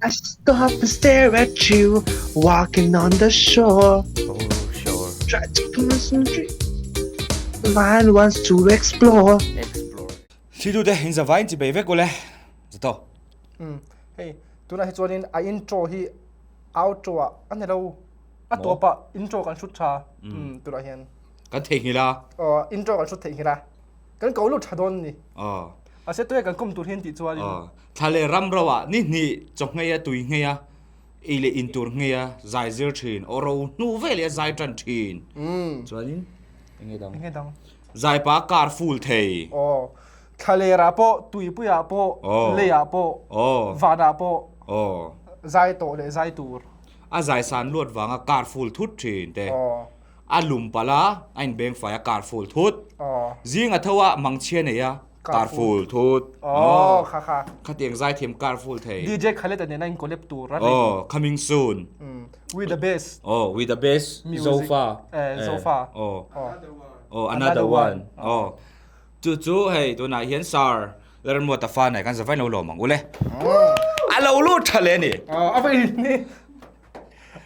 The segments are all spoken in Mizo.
I stop and stare at you walking on the shore. Oh, sure. Try to concentrate. Mind wants to explore. Explore. Thlitu te in zavai in chi bei vek ule. Zato. Um, hei, tunah hi chuanin a intro hi outro ah a ni lo. A tawpah intro kan hrut tha. Um, tunah hian. Kan theihnghilh a. Aw, intro kan hrut theihnghilh a. Kan ko lut tha dawn ni. Aw. A se tuia kan kum tur hian tih chuanin. Aw. Thla leh ram ro ah ni hnih chaw nghei a tui nghei a ei leh in tur nghei a zai zir thin. Aw ro hnu ve leh a zai tan thin. Chuanin enge dang? Enge dang? Zai pa kar full thei. Aw. Thla ler ah pawh, tuipui ah pawh, lei ah pawh, van ah pawh zai tawh leh zai tur. A zai san luat vanga kar full thut thin te. A lum palh a, a inbeng fai a, kar full thut. Zing a tho a, mangchhia nei a, kar full thut. Aw, kha kha. Khatiang zaithiam kar full thei. DJ Khaled a nena in collab tur a ni. Aw, coming soon. We the best. Aw, we the best. Zofa. Zofa. Aw. Aw, another one. Aw. Chu chu hei tunah hian Sir Lalmuata fa nei kan zavain lo lawm ang ule. A lo lut tha le ni. Aw, a va in ni.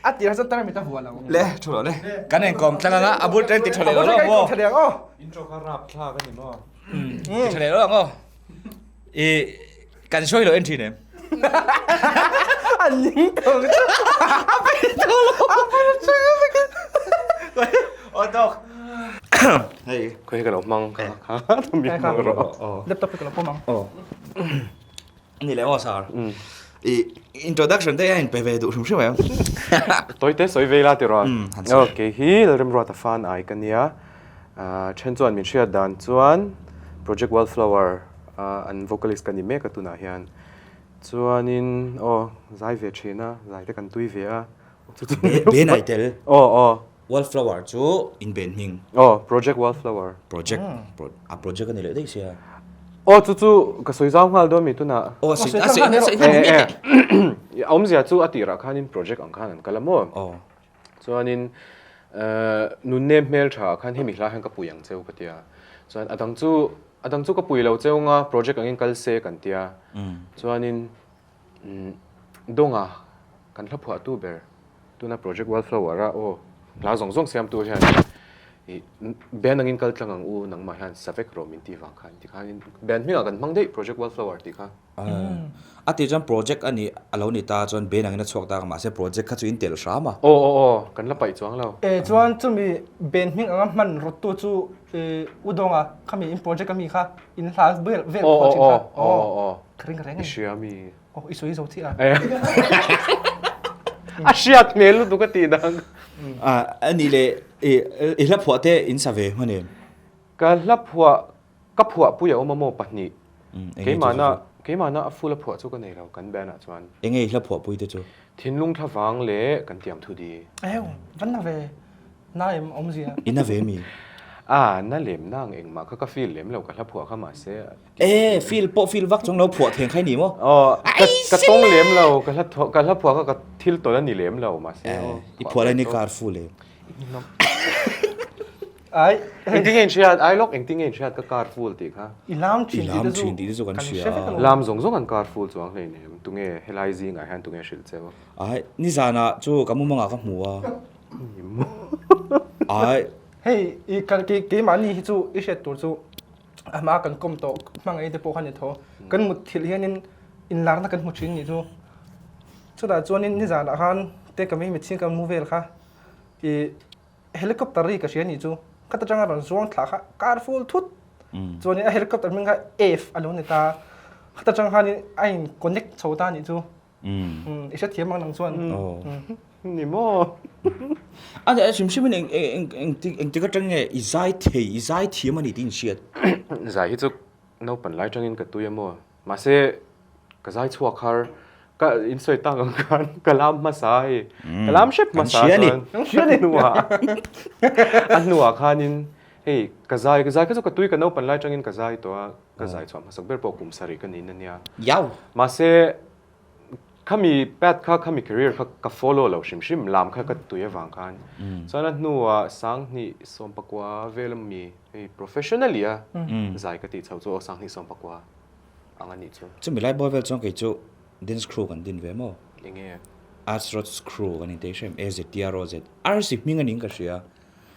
A tir chuan tarmit a vuah lo. Le, thu lo le. Kan inkawm tlang anga a bul tleng ti tha leh lo ang aw. Tha leh ang aw. Intro kha rap thlak a ni maw? Ti tha leh lo ang aw. I kan sawi lo en thin em? A ning tawh chu. A pai tawh lo. A pai tawh lo. Aw dawk. Hei. Khawi ka lo hmang kha. Mi hmang rawh. Laptop hi ka lo pawm ang. Aw. Ni leh aw sir. I introduction te hian pe ve duh hrim hrim em. Tawi te sawi ve ila ti rawn. Ok hi Lalremruata fan ai ka nia. Then chuan min hriat dan chuan Project Wallflower an vocalist ka ni mek a tunah hian. Chuanin aw zai ve thin a, zai te kan tui ve a. Ben ai tel. Aw aw. Wallflower chu in ben hming. Aw, Project Wallflower. Project, a project a ni leh daih sia. Aw, chu chu ka sawi zau nghal dawn mi tunah. Aw, a sawi a sawi a sawi nghal mek e. A awmzia chu a tirah khanin project ang khan an kal a maw? Aw. Chuanin nunnem hmel tha khan hemi hla hian ka pui ang cheu ka tia. Chuan a dang chu a dang chu ka pui lo cheu nga project angin kal se kan tia. Chuanin Dawnga kan hla phuahtu ber tuna Project Wallflower a aw hla zawng zawng siamtu hian ih band angin kal tlang ang u nangmah hian sa vek rawh min tih vang khan tikhanin band hmingah kan hmang daih Project Wallflower tih kha. A tih chuan project a nih a lo ni ta chuan band angin a chhuak ta mahse project kha chu in telh hram a. Aw aw aw kan la paih chuang lo. E chuan chumi band hming anga hman rawttu chu U Dawnga khami in project ami kha in hla vel vel phuah thin kha. Aw aw aw aw. Ka ring reng a ni. I hria mi? Aw i sawi zo chiah a. A hriat hmel lutuk a tih dang. A nih leh i hla phuah te in sa ve hman em? Ka hla phuah ka phuah pui a awm a maw pahnih. Keimahna keimahna a full a phuah chu ka nei lo kan band ah chuan. Enge i hla phuah pui te chu? Thinlung thlavang leh kan tiam thu di. Ew, van na ve. Na em awmzia. I na ve mi? A, na lem nang engmah kha ka feel lem lo ka hla phuah kha mahse. E, feel pawh feel vak chuang lo phuah theng kha i ni maw? Aw, ka ka tawng lem lo, ka hla ka hla phuah kha ka thil tawn a ni lem lo mahse aw. I phuah lai ni kar fu lem. Ai. Engtin nge in hriat? Ai lawk engtin nge in hriat ka kar full tih kha? I lam thin tih te chu. I lam thin tih te chu kan hria. Lam zawng zawng an kar full chuang hleinem. Tunge helai zingah hian tunge hrilh cheu? Ai, nizanah chu ka mumangah ka hmu a. Ai. Hei i kan ke keimahni hi chu i hriat tur chu a hma kan kawm tawh hmangaih te pawh kha ni tho. Kan mut thilh hianin inlarna kan hmu thin ni chu. Chutah chuanin nizanah khan te ka mei mitchhing kan mu vel kha i helicopter ri ka hria ni chu. Khata tanga rawn zuang thla kha kar full thut. Chuanin a helicopter hming kha F a lo ni ta. Khata tang khanin a in connect chho ta ni chu. I hrethiam ang nang chuan. Ni maw? A ni, hrim hrimin eng eng eng engtik atang nge i zai thei, i zai thiam a ni tih in hriat? Zai hi chu naupan lai atangin ka tui a maw? Mahse, ka zai chhuak har, ka in sawi tak ang khan ka lam hmasa hei. Ka lam hrep hmasa chuan. Kan hria ni. A hnuah khanin hei ka zai, ka zai kha chu ka tui ka naupan lai atangin ka zai tawh a. Ka zai chhuah hmasak ber pawh kum sarih ka niin a nia. Yau! Mahse, khami path kha, khami career kha ka follow lo hrim hrim, lam kha ka tui avang khan. Chuan a hnuah Sanghnih Sawmpakua vel ami hei professionally a zai ka tih chho chu aw Sanghnih Sawmpakua ang a nih chu. Chumi lai bawr vel chuan kei chu. Dance crew kan din ve maw? Enge? Azroz crew kan intei hrem AZTROZ Arsi hming a ning ka hria.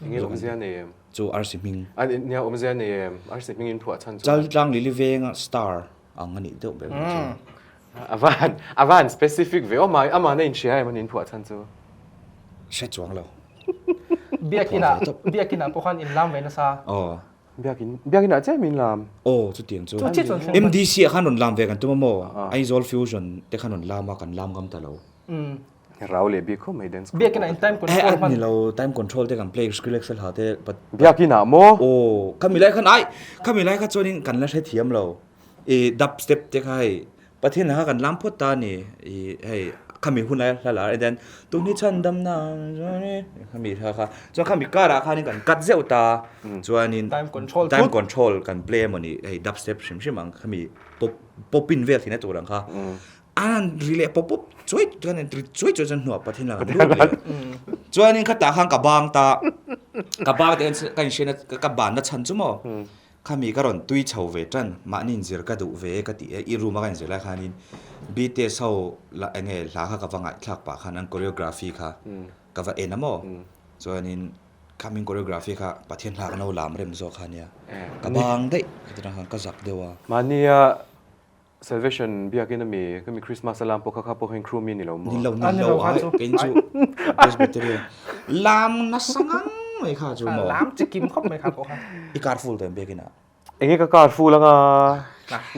Enge awmzia nei em? Chu Arsi hming. A nia awmzia nei em? Arsi hming in phuah chhan chu. Chaltlang Lily venga star ang a nih deuh ber mai chu. A van a van specific ve awm a, amah na inhria em a nin phuah chhan chu? Hre chuang lo. Biakin ah biakin ah pawh khan in lam ve nasa. Aw. Biakin biakin ah chiah min lam. Aw chutiang chu. MDC ah khan rawn lam ve kan tum a maw? Aizawl Fusion te khan rawn lam a kan lam ngam ta lo. Rau leh bik khawp mai dance crew. Biakin ah in time control hman. Eh a ni lo time control te kan play Skrillex hla te but. Biakin ah maw? Aw khami lai khan ai khami lai kha chuanin kan la hrethiam lo. I dub step te kha hei Pathian laka kan lam phawt ta a ni i hei khami hun lai hla lar then tuni chhan dam na khami hla kha chuan khami kar ah khanin kan cut zeuh ta chuanin time control time control kan play emaw ni hei dub step hrim hrim ang khami pop popin vel thina tur ang kha an ri leh pop pop chuai chuan ri chuai chuai chuan hnuah Pathian laka kan lut leh chuanin khatah khan ka bang ta ka bang te ka inhriatna ka banna chhan chu maw Khami ka rawn tui chho ve tan, mahni inzir ka duh ve ka ti e, i room a ka inzir lai khanin BTS ho la enge hla kha ka va ngaihthlak pah khan an choreography kha ka va en a maw, chuanin khami choreography kha Pathian hla kan lo lam rem zawk kha nia, ka bang daih ka ti khan ka zak deuh a. Mahnia Salvation biakin ami khami Christmas a lam pawh kha kha pawh kha in crew mi ni lo maw? Ni lo ni lo a kei chu Presbyterian lam nasa ngang mai kha chu maw? Lam chi kim khawp mai kha pawh kha. I car full tawh em biakin ah? Enge ka car full anga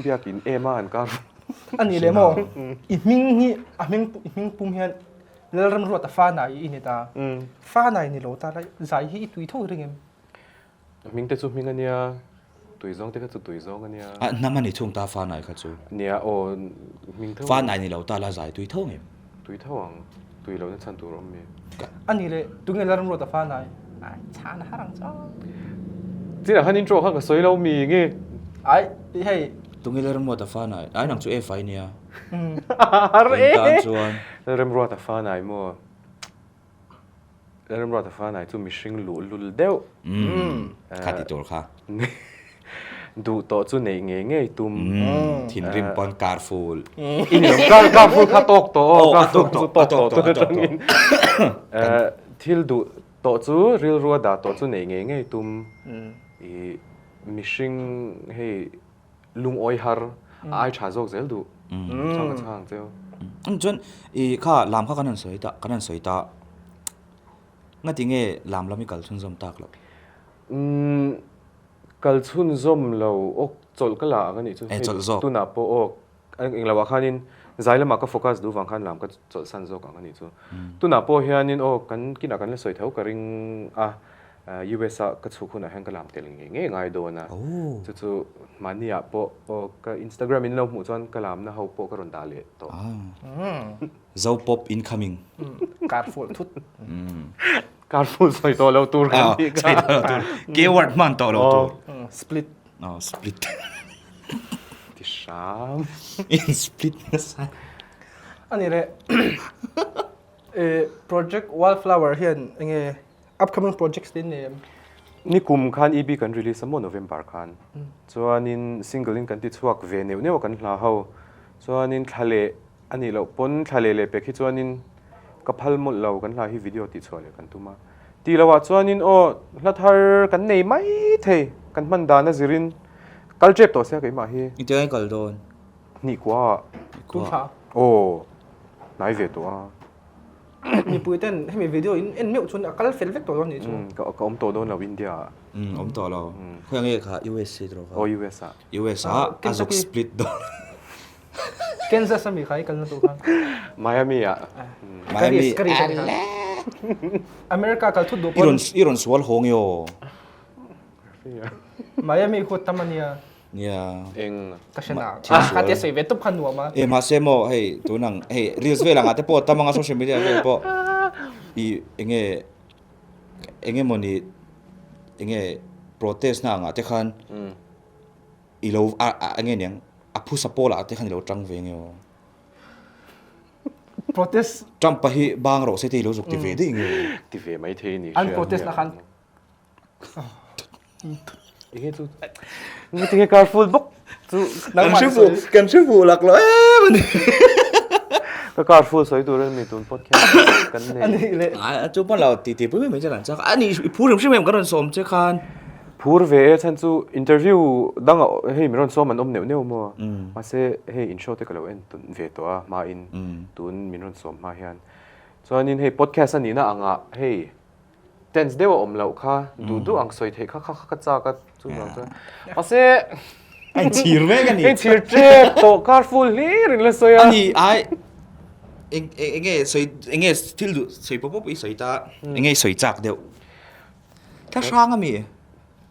biakin em a an car full. A ni leh maw? I hming hi a hming i hming pum hian Lalramruata Fanai i ni ta. Fanai ni lo ta la zai hi i tui tho ring em? Hming te chu hming a nia, tui zawng te kha chu tui zawng a nia. A hnam a ni thung ta Fanai kha chu. Nia aw hming tho. Fanai ni lo ta la zai tui tho ngem. Tui tho ang, tui lo na chhan tur awm mi. A ni le, tunge la ramruat a Fanai? Ai, chhan a har ang chaw. Chinah khan intro kha ka sawi lo mi nge? Ai, hei. Tunge la ramruat a Fanai? Ai nang chu e fai nia. Har e. Tan chuan. Lalremruat a Fanai maw? Lalramruata Fanai chu mihring luhlul deuh. Umm, kha ti tur kha. Duh tawh chu neih ngei ngei tum. Umm, thinrim pawn car full. I ni lo, car car full kha tawk tawh aw, car full chu tawk tawh tun atangin. Thil duh tawh chu rilrua dah tawh chu neih ngei ngei tum. I mihring hei lungawi har a ai tha zawk zel duh chang ka chhang cheu. Chuan i kha lam kha kan han sawi ta kan han sawi ta ngati nge lam lam i kal chhunzawm tak loh? Umm kal chhunzawm lo awk chawlh ka la ang anih chu hei tunah pawh awk englo ah khanin zai lamah ka focus duh vang khan lam ka chawlh san zawk ang anih chu tunah pawh hianin aw kan kinah kan la sawi tho ka ring a US ah ka chhuk hunah hian ka lam tel ngei ngei ngai dawn a, chu chu mahni ah pawh aw ka Instagram in lo hmuh chuan ka lamna ho pawh ka rawn dah leh tawh. Zo pop incoming. Car full thut. Car full sawi tawh lo tur kan tih kha. Sawi tawh lo tur. Keyword hman tawh lo tur. Split. Aw split. Ti hram. In split nasa. Ani leh project wildflower hian enge Upcoming projects te nei em? Nikum khan EP kan release a maw November khan. Chuanin single in kan ti chhuak ve neuh neuh a kan hla ho. Chuanin thla leh a nih loh pawn thla leh leh pek hi chuanin ka phal mawlh lo kan hla hi video tih chhuah leh kan tum a. Tih loh ah chuanin aw hla thar kan nei mai thei kan hman dan a zirin kal tep tawh sia keimah hi. Engtiang nge kal dawn? Hnih kua ah. Tun thla? Aw hnai ve tawh a. Mipui ten hemi video in en meuh chuan a kal fel vek tawh dawn nih chu. Ka ka awm tawh dawn lo India ah. Umm awm tawh lo. Khawiah nge kha USA tawh kha? Aw US ah. US ah a zuk split dawn. Kansas ami kha i kalna tur khan. Miami ah. Miami. Ka ri ka ri. America kal thut duh pawn. I rawn i rawn sual haw nge aw. Miami khu tam ania. Nia. Eng. Ka hre na. Kha tia sawi ve tup kha nuam a. E mahse maw hei tunang hei reels vel angah te pawh tam anga social media vel pawh i enge enge mawni enge protest na angah te khan i lo a enge niang a phusa pawl ah te khan i lo tang ve nge aw. Protest. Trump-a hi bang rawh se te i lo zuk ti ve daih nge aw. Ti ve mai thei ni. An protest na khan Enge chu nge tinge car full bawk chu kan hre fuh kan hre fuh lak lo em ani. Ka car full sawi tur a ni tun podcast kan nei. A nih leh. A chu pawn lo ti ti pui mai mai che kan chak. A nih i phur hrim hrim em kan rawn sawm che khan. Phur ve e chhan chu interview dang ah hei min rawn sawm an awm neuh neuh maw. Mahse hei in show te ka lo en ve tawh a hma in tun min rawn sawm hma hian. Chuanin hei podcast a nihna angah hei tense deuh a awm loh kha duh duh ang sawi theih kha kha kha ka chak a chuvang chuan mahse A inchhir vek a ni. A inchhir tep tawh car full hlir in la sawi a. A ni ai eng eng nge sawi eng nge thil duh sawi pawp pawp i sawi ta eng nge i sawi chak deuh. Thla hrang a mi.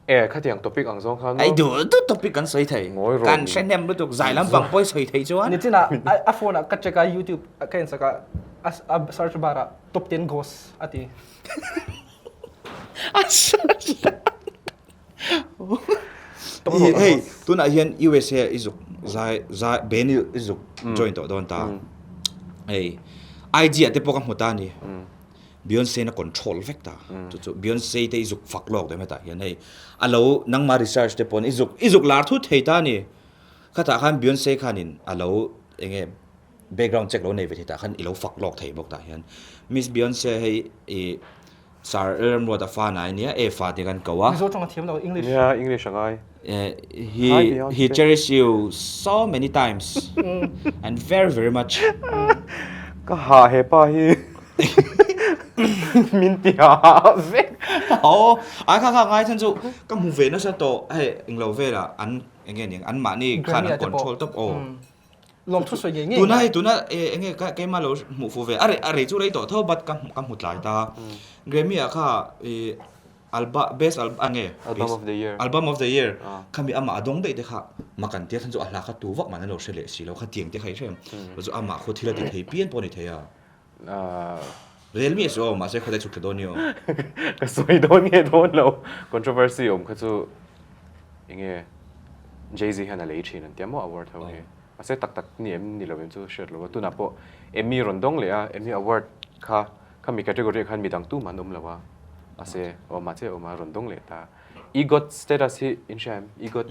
E khatiang topic ang zawng khan maw? Ai duh duh topic kan sawi thei. Ngawi rawh. Kan hre hnem lutuk zai lampang pawh i sawi thei chuan. Nichinah a phone ah ka check a youtube ka en sak a a search bar ah top ten ghost a ti. A search bar Hei tunah hian USA i zuk zai zai band i zuk join tawh dawn ta. Hei IG ah te pawh ka hmu ta a ni. Beyonce na control vek ta. Chu chu Beyonce te i zuk fak lawk daih hetah hian hei a lo nangmah research te pawn i zuk i zuk lar thut thei ta a ni. Khatah khan Beyonce khanin a lo eng nge background check lo nei ve thei tah khan i lo fak lawk thei bawk tah hian. Miss Beyonce hei i Sir Elramruata fa nai nia e fa te kan ko a. Mizo tawng a thiam lo English. Nia English a ngai. He he cherish you so many times and very very much. Ka hah he pa hi min ti hah vek. Aw ai kha kha ngai chhan chu ka hmu ve nasa tawh hei englo velah an enge niang an mahni khan an control tawp aw. Lawmthu sawi ngei ngei. Tuna hei tuna enge keimah lo hmuh fuh ve a rei a rei chu rei tawh tho but ka ka hmu tlai ta. Grammy ah kha i alba best al a nge Album of the year. Album of the year khami amah a dawng daih te kha mak an tia chhan chu a hla kha tu vak mahni lo hre leh si lo kha tiang te kha i hre em. Chu amah khu thil a ti thei pian pawh a ni thei a. Rel mi a sawi aw mahse khawdai chhuk thla dawn ni aw. Ka sawi dawn nge dawn lo controversy awm kha chu enge Jay-Z hian a lei thin an tia maw award ho hi. Mahse tak tak ni em ni lo em chu hriat lo a tunah pawh Emmy rawn dawng leh a Emmy award kha khami category ah khan midang tumah an awm lo a mahse aw mahse awm a rawn dawng leh ta. EGOT status hi in hria em? EGOT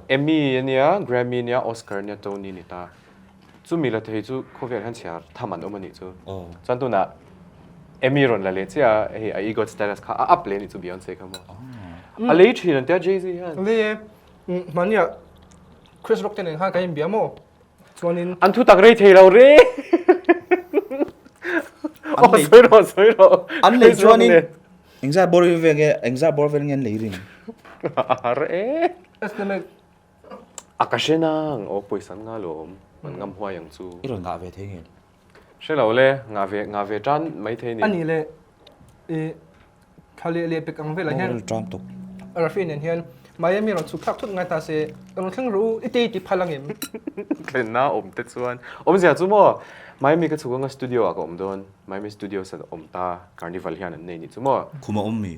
Emmy ania Grammy ania Oscar ania Tony ni ta. Chumi la thei chu khawvel hian chhiar tham an awm a nih chu. Chuan tunah Emmy rawn la leh chiah a, hei a EGOT status kha a up leh a nih chu Beyonce kha maw. A lei thin an tia Jay-Z hian. Lei e, hmania Chris Rock te nen khan kan inbia maw? Chuanin. An thu tak rei thei lo re. Aw sawi rawh sawi rawh. An lei chuanin engzat bawr vel nge engzat bawr vel nge an lei rin? A har e. Estimate A ka hre nang, aw pawisa an ngah lo awm, an ngam huai ang chu. I rawn ngah ve thei nge? Hre lo le, ngah ve, ngah ve tan mai thei ni. A nih le, i thla leh leh pek ang velah hian Ram tawp. Rafi nen hian Miami rawn chhuk thlak thut ngai ta se, rawn thleng rawh u, i tei ti phal ang em? Thlenna awm te chuan awmzia chu maw, Miami ka chhuk anga studio ah ka awm dawn, Miami studios ah awm ta, Carnival hian an nei nih chu maw. Khum a awm mi?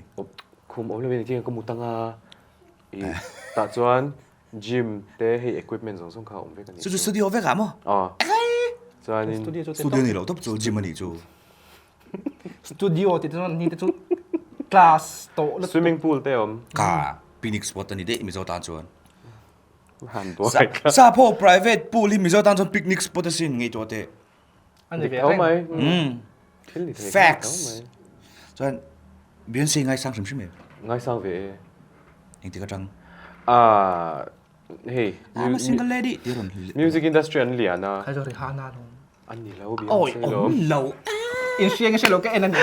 Khum awm lovin engtin nge ka mu tang a. I tah chuan gym te hei equipment zawng zawng kha a awm vek a nih chu. Chu chu studio vek ah maw? Aw. Chuanin Studio ni lo tawp chu gym a nih chu. Studio tih te chuan ni te chu class tawh lutuk. Swimming pool te a awm. Ka picnic spot a ni daih Mizo tan chuan. Han buai kha. Sapho private pool hi Mizo tan chuan picnic spot asin ngaihtuah teh. A ni ve Dik tho reng. mai. Thil ni thei Facts. tho mai. Chuan Beyonce ngaisang hrim hrim em? Ngaisang ve e. Engtik atang? Ah, hei. I'm a single lady ti rawn. Music industry an lian a. Khai chu Rihanna lawm. An ni lo Beyonce lawm. Oi, awm lo. In hria nge hria lo ka en a ni.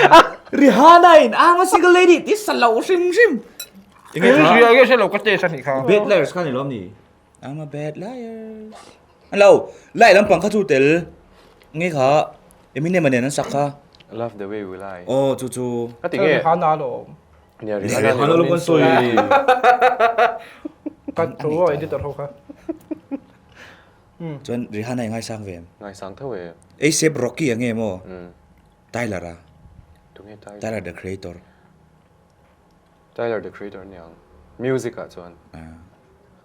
Rihanna in I'm a single lady ti sa lo hrim hrim. In hria nge hria lo ka test a nih kha. Bad Liars kha ni lawm ni? I'm a bad liar. An lo, lie lampang kha chu tel nge kha Eminem a nen an sak kha. Love the way we lie. Aw chu chu. Ka ti nge. Rihanna alawm. Nia Rihanna Rihanna lo kan sawi. Ka thu aw editor ho kha. Chuan Rihanna i ngaisang ve em? Ngaisang tho e. ASAP Rocky a nge maw? Tyler a. Tunge Tyler? Tyler the Creator. Tyler the Creator a niang music ah chuan.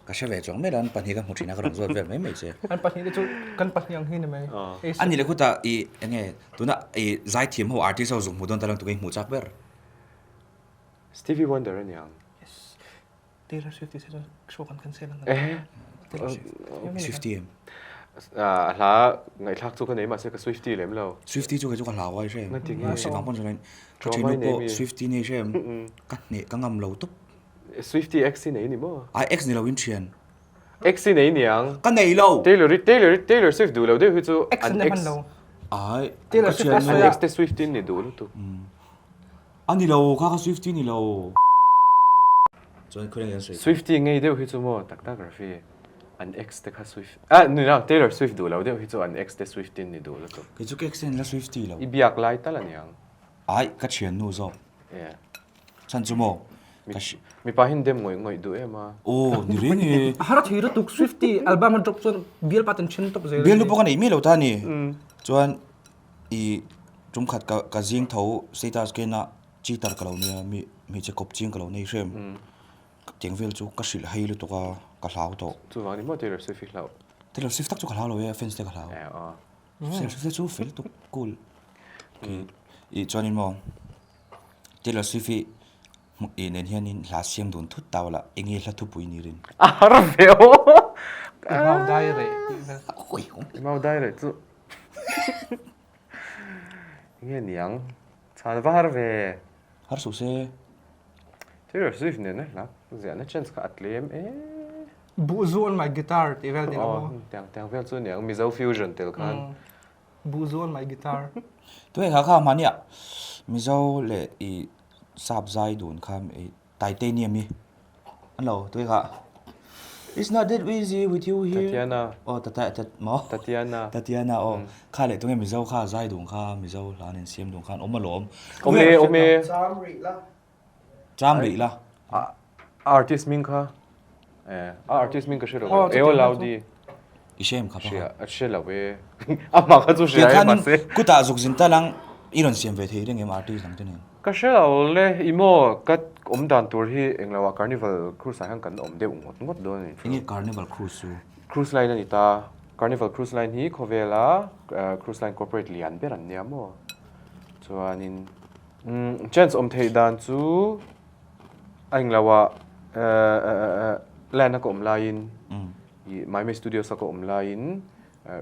Ka hre ve chuang mai lo, an pahnih ka hmu thin a ka rawn zawt vel mai mai che. An pahnih te chu kan pahnih ang hi ni mai. A nih leh khutah i enge tuna i zaithiam ho artist ho zuk hmuh dawn ta lang tunge i hmuh chak ber? Stevie Wonder a niang. Yes. Taylor Swift tih se chuan show kan cancel ang. Eh. Taylor Swift. Swiftie em? A hla ngaihthlak chu ka nei mahse ka Swiftie lem lo. Swiftie chu kei chu ka hlau a i hre em? Mahse vang pawn chuan ka thiannu pawh Swiftie nei hre em? Ka hneh ka ngam lo tawp. Swiftie ex i nei ni maw? Ai ex ni lo in thian. Ex i nei niang. Ka nei lo. Taylor i Taylor i Taylor Swift duh lo deuh hi chu an ex. Ai Taylor Swift a sawi a. An ex te Swiftie ni duh lutuk. A ni lo kha kha Swiftie ni lo. Chuan khawi nge an sawi kha? Swiftie ngei deuh hi chu maw tak tak Rafi an ex te kha Swift ah ni lo Taylor Swift duh lo deuh hi chu an ex te Swiftie ni duh lutuk. Kei chu ka ex te an la Swiftie lo. I biak lai tal aniang. Ai ka thiannu zawk. Yeah. Chhan chu maw ka hri. Mipa hian dem ngawih ngawih duh em a. Aw ni reng e. A har thei lutuk Swiftie album a drop chuan bialpa ten then tawp zel. Bialnu pawh ka nei miah lo ta a ni. Chuan i tum khat ka ka zing tho status ka en a. Cheater ka lo nia, mi hmeichhe kawp ching ka lo nei hrem. Tiang vel chu ka hrilh hei lutuk a, ka hlau tawh. Chuvang ni maw Taylor Swift hi hlauh? Taylor Swift tak chu ka hlau lo e, a fans te ka hlau. Eh aw. Taylor Swift te chu fel tuk, cool. I chuanin maw Taylor Swift hi i nen hianin hla siam dun thut tau la, eng nge hla thupui ni rin? A har ve aw! I mau dai reh tih vel. I mau dai reh chu. Eng nge niang? Chhan va har ve. Har suh se. Taylor Swift nena hla ziahna chance kha a tlem e. Buhzu on my guitar tih vel ni lo maw? Aw, tiang tiang vel chu niang Mizo fusion tel khan. Buhzu on my guitar. Tunge kha kha hmahniah Mizo leh i sap zai dun kha i Titanium hi an lo tui kha It's not that easy with you here Tatiana Oh tata tat maw Tatiana Tatiana aw kha leh tunge Mizo kha zai dun kha Mizo hla nen siam dun khan awm alawm Awm e awm e Cham rih la Cham rih la A artist hming kha Eh a artist hming ka hre lo e Eo Laudi I hre em kha pa kha? A hre lo e. Amah kha chu hria e mahse. Kutah zuk zin tal ang i rawn siam ve thei reng em artist dang te nen? Ka hre lo le, i maw ka awm dan tur hi englo ah Carnival Cruise ah hian kan awm deuh ngawt ngawt dawn a ni. Enge Carnival Cruise chu? Cruise line a ni ta. Carnival Cruise Line hi khawvela cruise line corporate lian ber an nia maw. Chuanin chance awm theih dan chu a englo ah land a ka awm laiin I Maimei Studios a ka awm laiin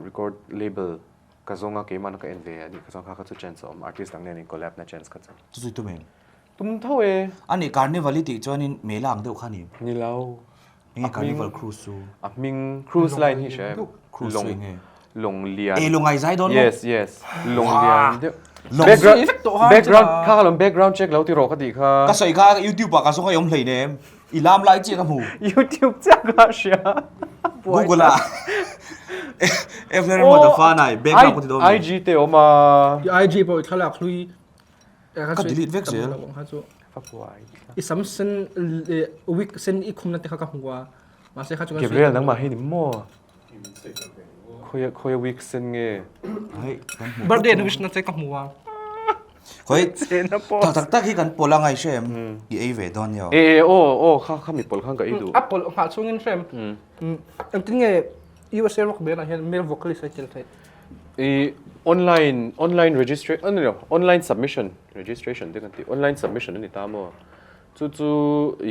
record label ka zawng a keimahna ka en ve a nih kha chuan kha kha chu chance a awm artist dang nen in collab na chance kha chu. Chu chu i tum em? Tum tho e. A nih Carnival i tih chuanin mela ang deuh kha ni. Ni lo. Enge Carnival Cruise chu? A hming cruise line hi hria em? Cruise chu enge? Lawng lian. E lawng ai zai dawn maw? Yes yes. Lawng lian deuh. Lawng Background kha ka lawm background check lo ti rawh ka tih kha. Ka sawi kha YouTube ah ka zawng a i awm hleinem. I lam lai chiah ka hmu. YouTube chiah ka hria. Google ah Evler emaw the fan ai background ka ti dawn mi. IG te awm a. I IG pawh i thlalak hlui Ka delete vek zel. I sam sen wig sen i khumna te kha ka hmu a. Mahse kha chu kan Gabriel nangmah hi ni maw? Khawia khawia wig sen nge? Ai kan hmu. Birthday na wish na che ka hmu a. Khoi tak tak tak hi kan pawl a ngai hre em? I ei ve dawn nia. E e aw aw kha kha mi pawl khan ka ei duh. A pawl nghah chungin hre em? Engtin nge USA rock band ah hian male vocalist a tel theih? I online online registration ani lo online submission registration te kan ti online submission ani ta maw? Chu chu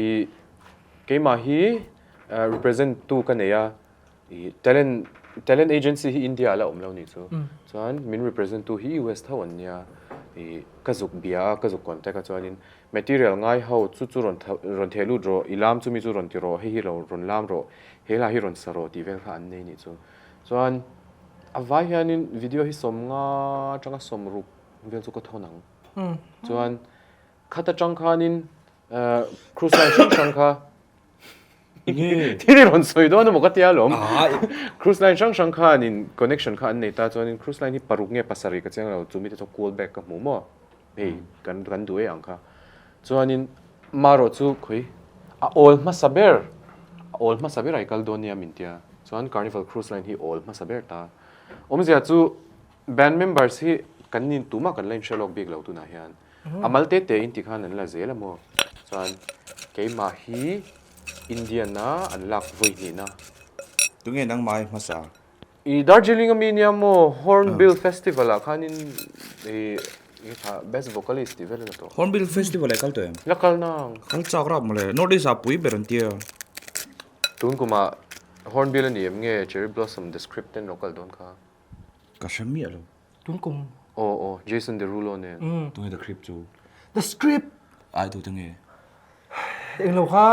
i keimah hi represent tu ka nei a i talent talent agency hi India ah la awm lo ni chu chuan min represent tu hi US tho an nia i ka zuk bia a ka zuk contact a chuanin material ngai ho chu chu rawn rawn theh lut rawh i lam chumi chu rawn ti rawh hei hi lo rawn lam rawh he hla hi rawn sa rawh tih vel kha an nei ni chu chuan a vai hianin video hi sawmnga atanga sawmruk vel chu ka thawn ang chuan khat atang khanin cruise line hrang hrang kha Thil i rawn sawi dawn emaw ka tia alawm. Cruise line hrang hrang khanin connection kha an nei ta chuanin cruise line hi paruk nge pasarih ka chiang lo chu mite chu call back ka hmu maw hei kan kan duh e ang kha. Chuanin marawh chu khawi a awl hmasa ber a awl hmasa ber a i kal dawn nia min tia chuan Carnival cruise line hi awl hmasa ber ta. Awmzia chu band members hi kan nin tumah kan la inhre lawk bik lo tunah hian. A mal te te in ti khan an la zel a maw? Chuan keimah hi Indian a an lak vawi hnihna. Tunge nangmah i hmasa? I Darjeeling ami nia maw? Hornbill Festival ah khanin i kha best vocalist tih vel a la tawh. Hornbill Festival ah i kal tawh em? La kal nang. Kal chak rap mawle. North East ah pui ber an tia. Tun kumah. Hornbill a ni em nge Cherry Blossom The Script ten lo kal dawn kha? Ka hre miah lo. Tun kum. Aw aw Jason Derulo nen. Tunge The Script chu? The Script! Ai tu te nge? Englo kha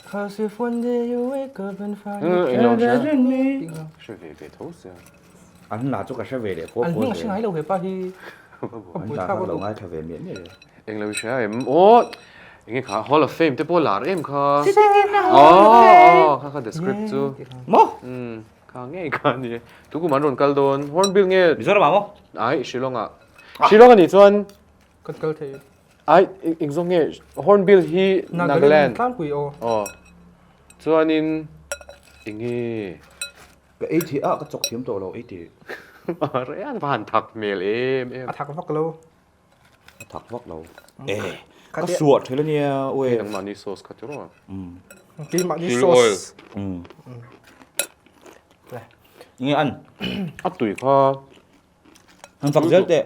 Cause if one day you wake up and find Englo hria. Hre ve ve tho sia. An hla chu ka hre ve leh pawh An pawh hming a hre zel. ngai lo he pa hi. An hla kha ka lo ngaithla ve miah miah e. Englo i hria em? Aw enge kha Hall of Fame te pawh lar em kha. Aw aw kha kha The Script chu. Maw? Umm kha ngei kha a ni e. Tukum an rawn kal dawn. Hornbill nge? Mizoram ah maw? Ai Shillong ah. Shillong a nih chuan. Kan kal thei. Ai eng zawk nge Hornbill hi Nagaland. Tlangpui aw. Aw. Chuanin enge. Ka ei thei a ka chawk thiam tawh lo ei tih. Rei a va han thak hmel em em. A thak vak lo. A thak vak lo. E ka suah thel ania uwe. Hei nangmahni sauce kha tiraw. Keimahni sauce. Enge an? A tui kha. Han fak zel teh.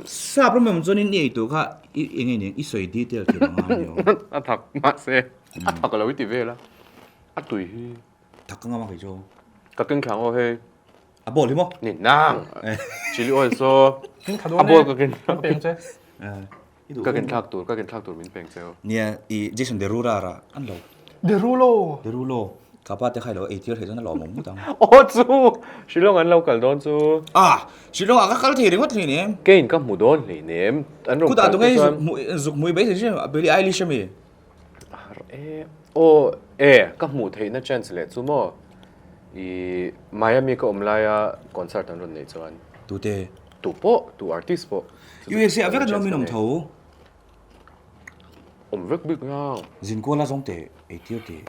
Sap ram em chuan in i ei tur kha i eng nge i sawi detail thei ang a ni aw. A thak mahse a thak lo i ti vel a. A tui hi. Thak ka ngam a kei chu. Ka keng thlang aw hei. A bowl hi maw? Ni nang. Chili oil saw. A bowl ka ken. Kan peng che. Ka ken thlak tur, ka ken thlak tur min peng che aw. Nia, i Jason Derulo ra an lo. Derulo. Derulo. Ka pa te kha i lo ei tir thei chuan a lawmawm ngawt ang. Aw chu! Shillong an lo kal dawn chu. Ah! Shillong ah ka kal thei ringawt hleinem. Keiin ka hmu dawn hleinem. An rawn kal te chuan. Kutah tunge zuk hmui beisei hrim a, Billie Eilish ami? Har e. Aw e, ka hmuh theihna chance leh chu maw. I Miami ka awm laia concert an rawn neih chuan. Tute? Tu pawh, tu artist pawh. USA ah vek an awm in awm tho. Awm vek bik na. Zinkuala zawng teh ei tir teh.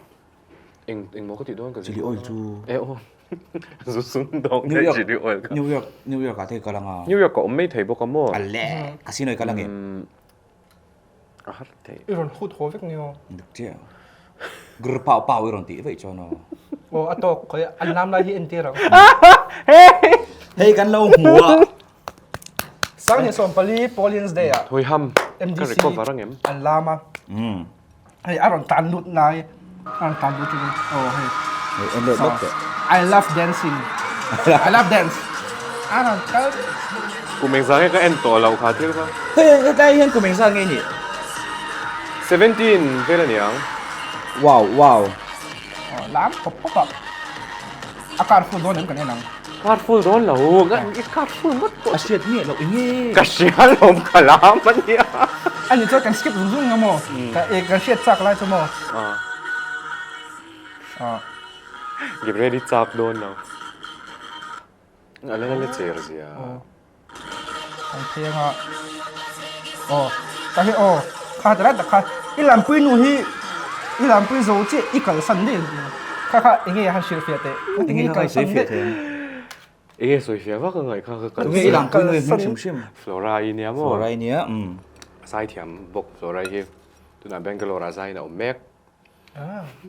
Eng eng maw ka tih dawn ka Chili oil chu. E aw. Zu sum dawng te chili oil kha. New York New York ah te kal anga. New York ka awm mai thei bawk a maw. A le casino i kal ange. A har thei. I rawn hut haw vek ni aw. Dik chiah. Grr pau pau i rawn tih veih chuan aw. Aw a tawk khawi an lam lai hi entir ang. Hei kan lo hmu a. Sanghnih 14 Pauline's Day ah Thawi ham ka MDC recover ang em? an lam a. Hei a rawn tan lut nai a rawn tan lut in aw hei. Hei en leh lawk teh. I love dancing. I love dance. A rawn kal. Kum engzah nge ka en tawh loh kha thil kha. Hei hetlai hian kum engzah nge nih? 17 vel a ni ang. Wow wow. Aw lam pawp pawp a. A car full dawn em kan en ang. Car full dawn lo, i car full ngawt pawh. A hriat miah loh enge. Ka hria lawm ka lam a nia. A ni chuan kan skip zung zung nga maw? Ka e kan hriat chak lai chu maw? Ah. Get ready chak dawn lo. A la la cher zia. Kan phei anga aw ta hi aw kha ta tak kha i lampui nu hi i lampui zo chiah i kalsan daih kha kha enge han hrilh fiah teh enge i kalsan daih enge sawi fiah vak angai kha ka kalsan enge i lampui nu hi hming hrim hrim Flora i nia maw Flora i nia um zaithiam bawk Flora hi tunah Bangalore ah zaiin a awm mek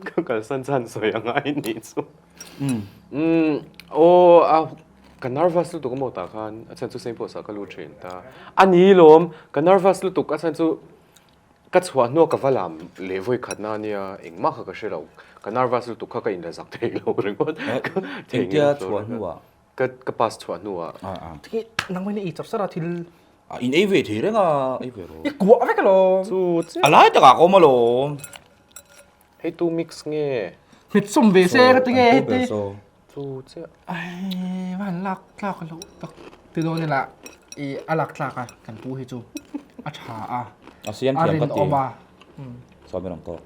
Ka kalsan chhan sawi a ngai nih chu. Umm aw a ka nervous lutuk a maw tah khan a chhan chu Saint Paul's ah ka lut thin ta. A ni lawm ka nervous lutuk a chhan chu ka chhuah hnuah ka va lam leh vawi khat na ania engmah kha ka hre lo. Ka nervous lutuk kha ka inla zak thei lo ringawt. Engtia chhuah hnuah? Ka ka pass chhuah hnuah. Nangmah in i chawp sar a thil. In ei ve thei reng a, ei ve rawh. I kuah vek alawm. Chu chiah. A lai takah ka awm alawm. Hei tu mix nge? Hmet sawm ve se ka ti nge heti. Chu chiah. Ai va han lak tlak loh tak ti dawn ila i a lak tlak a kan pu hi chu a tha a. A siam thiam ka ti. A rinawm a. Sawi mai rang tawk.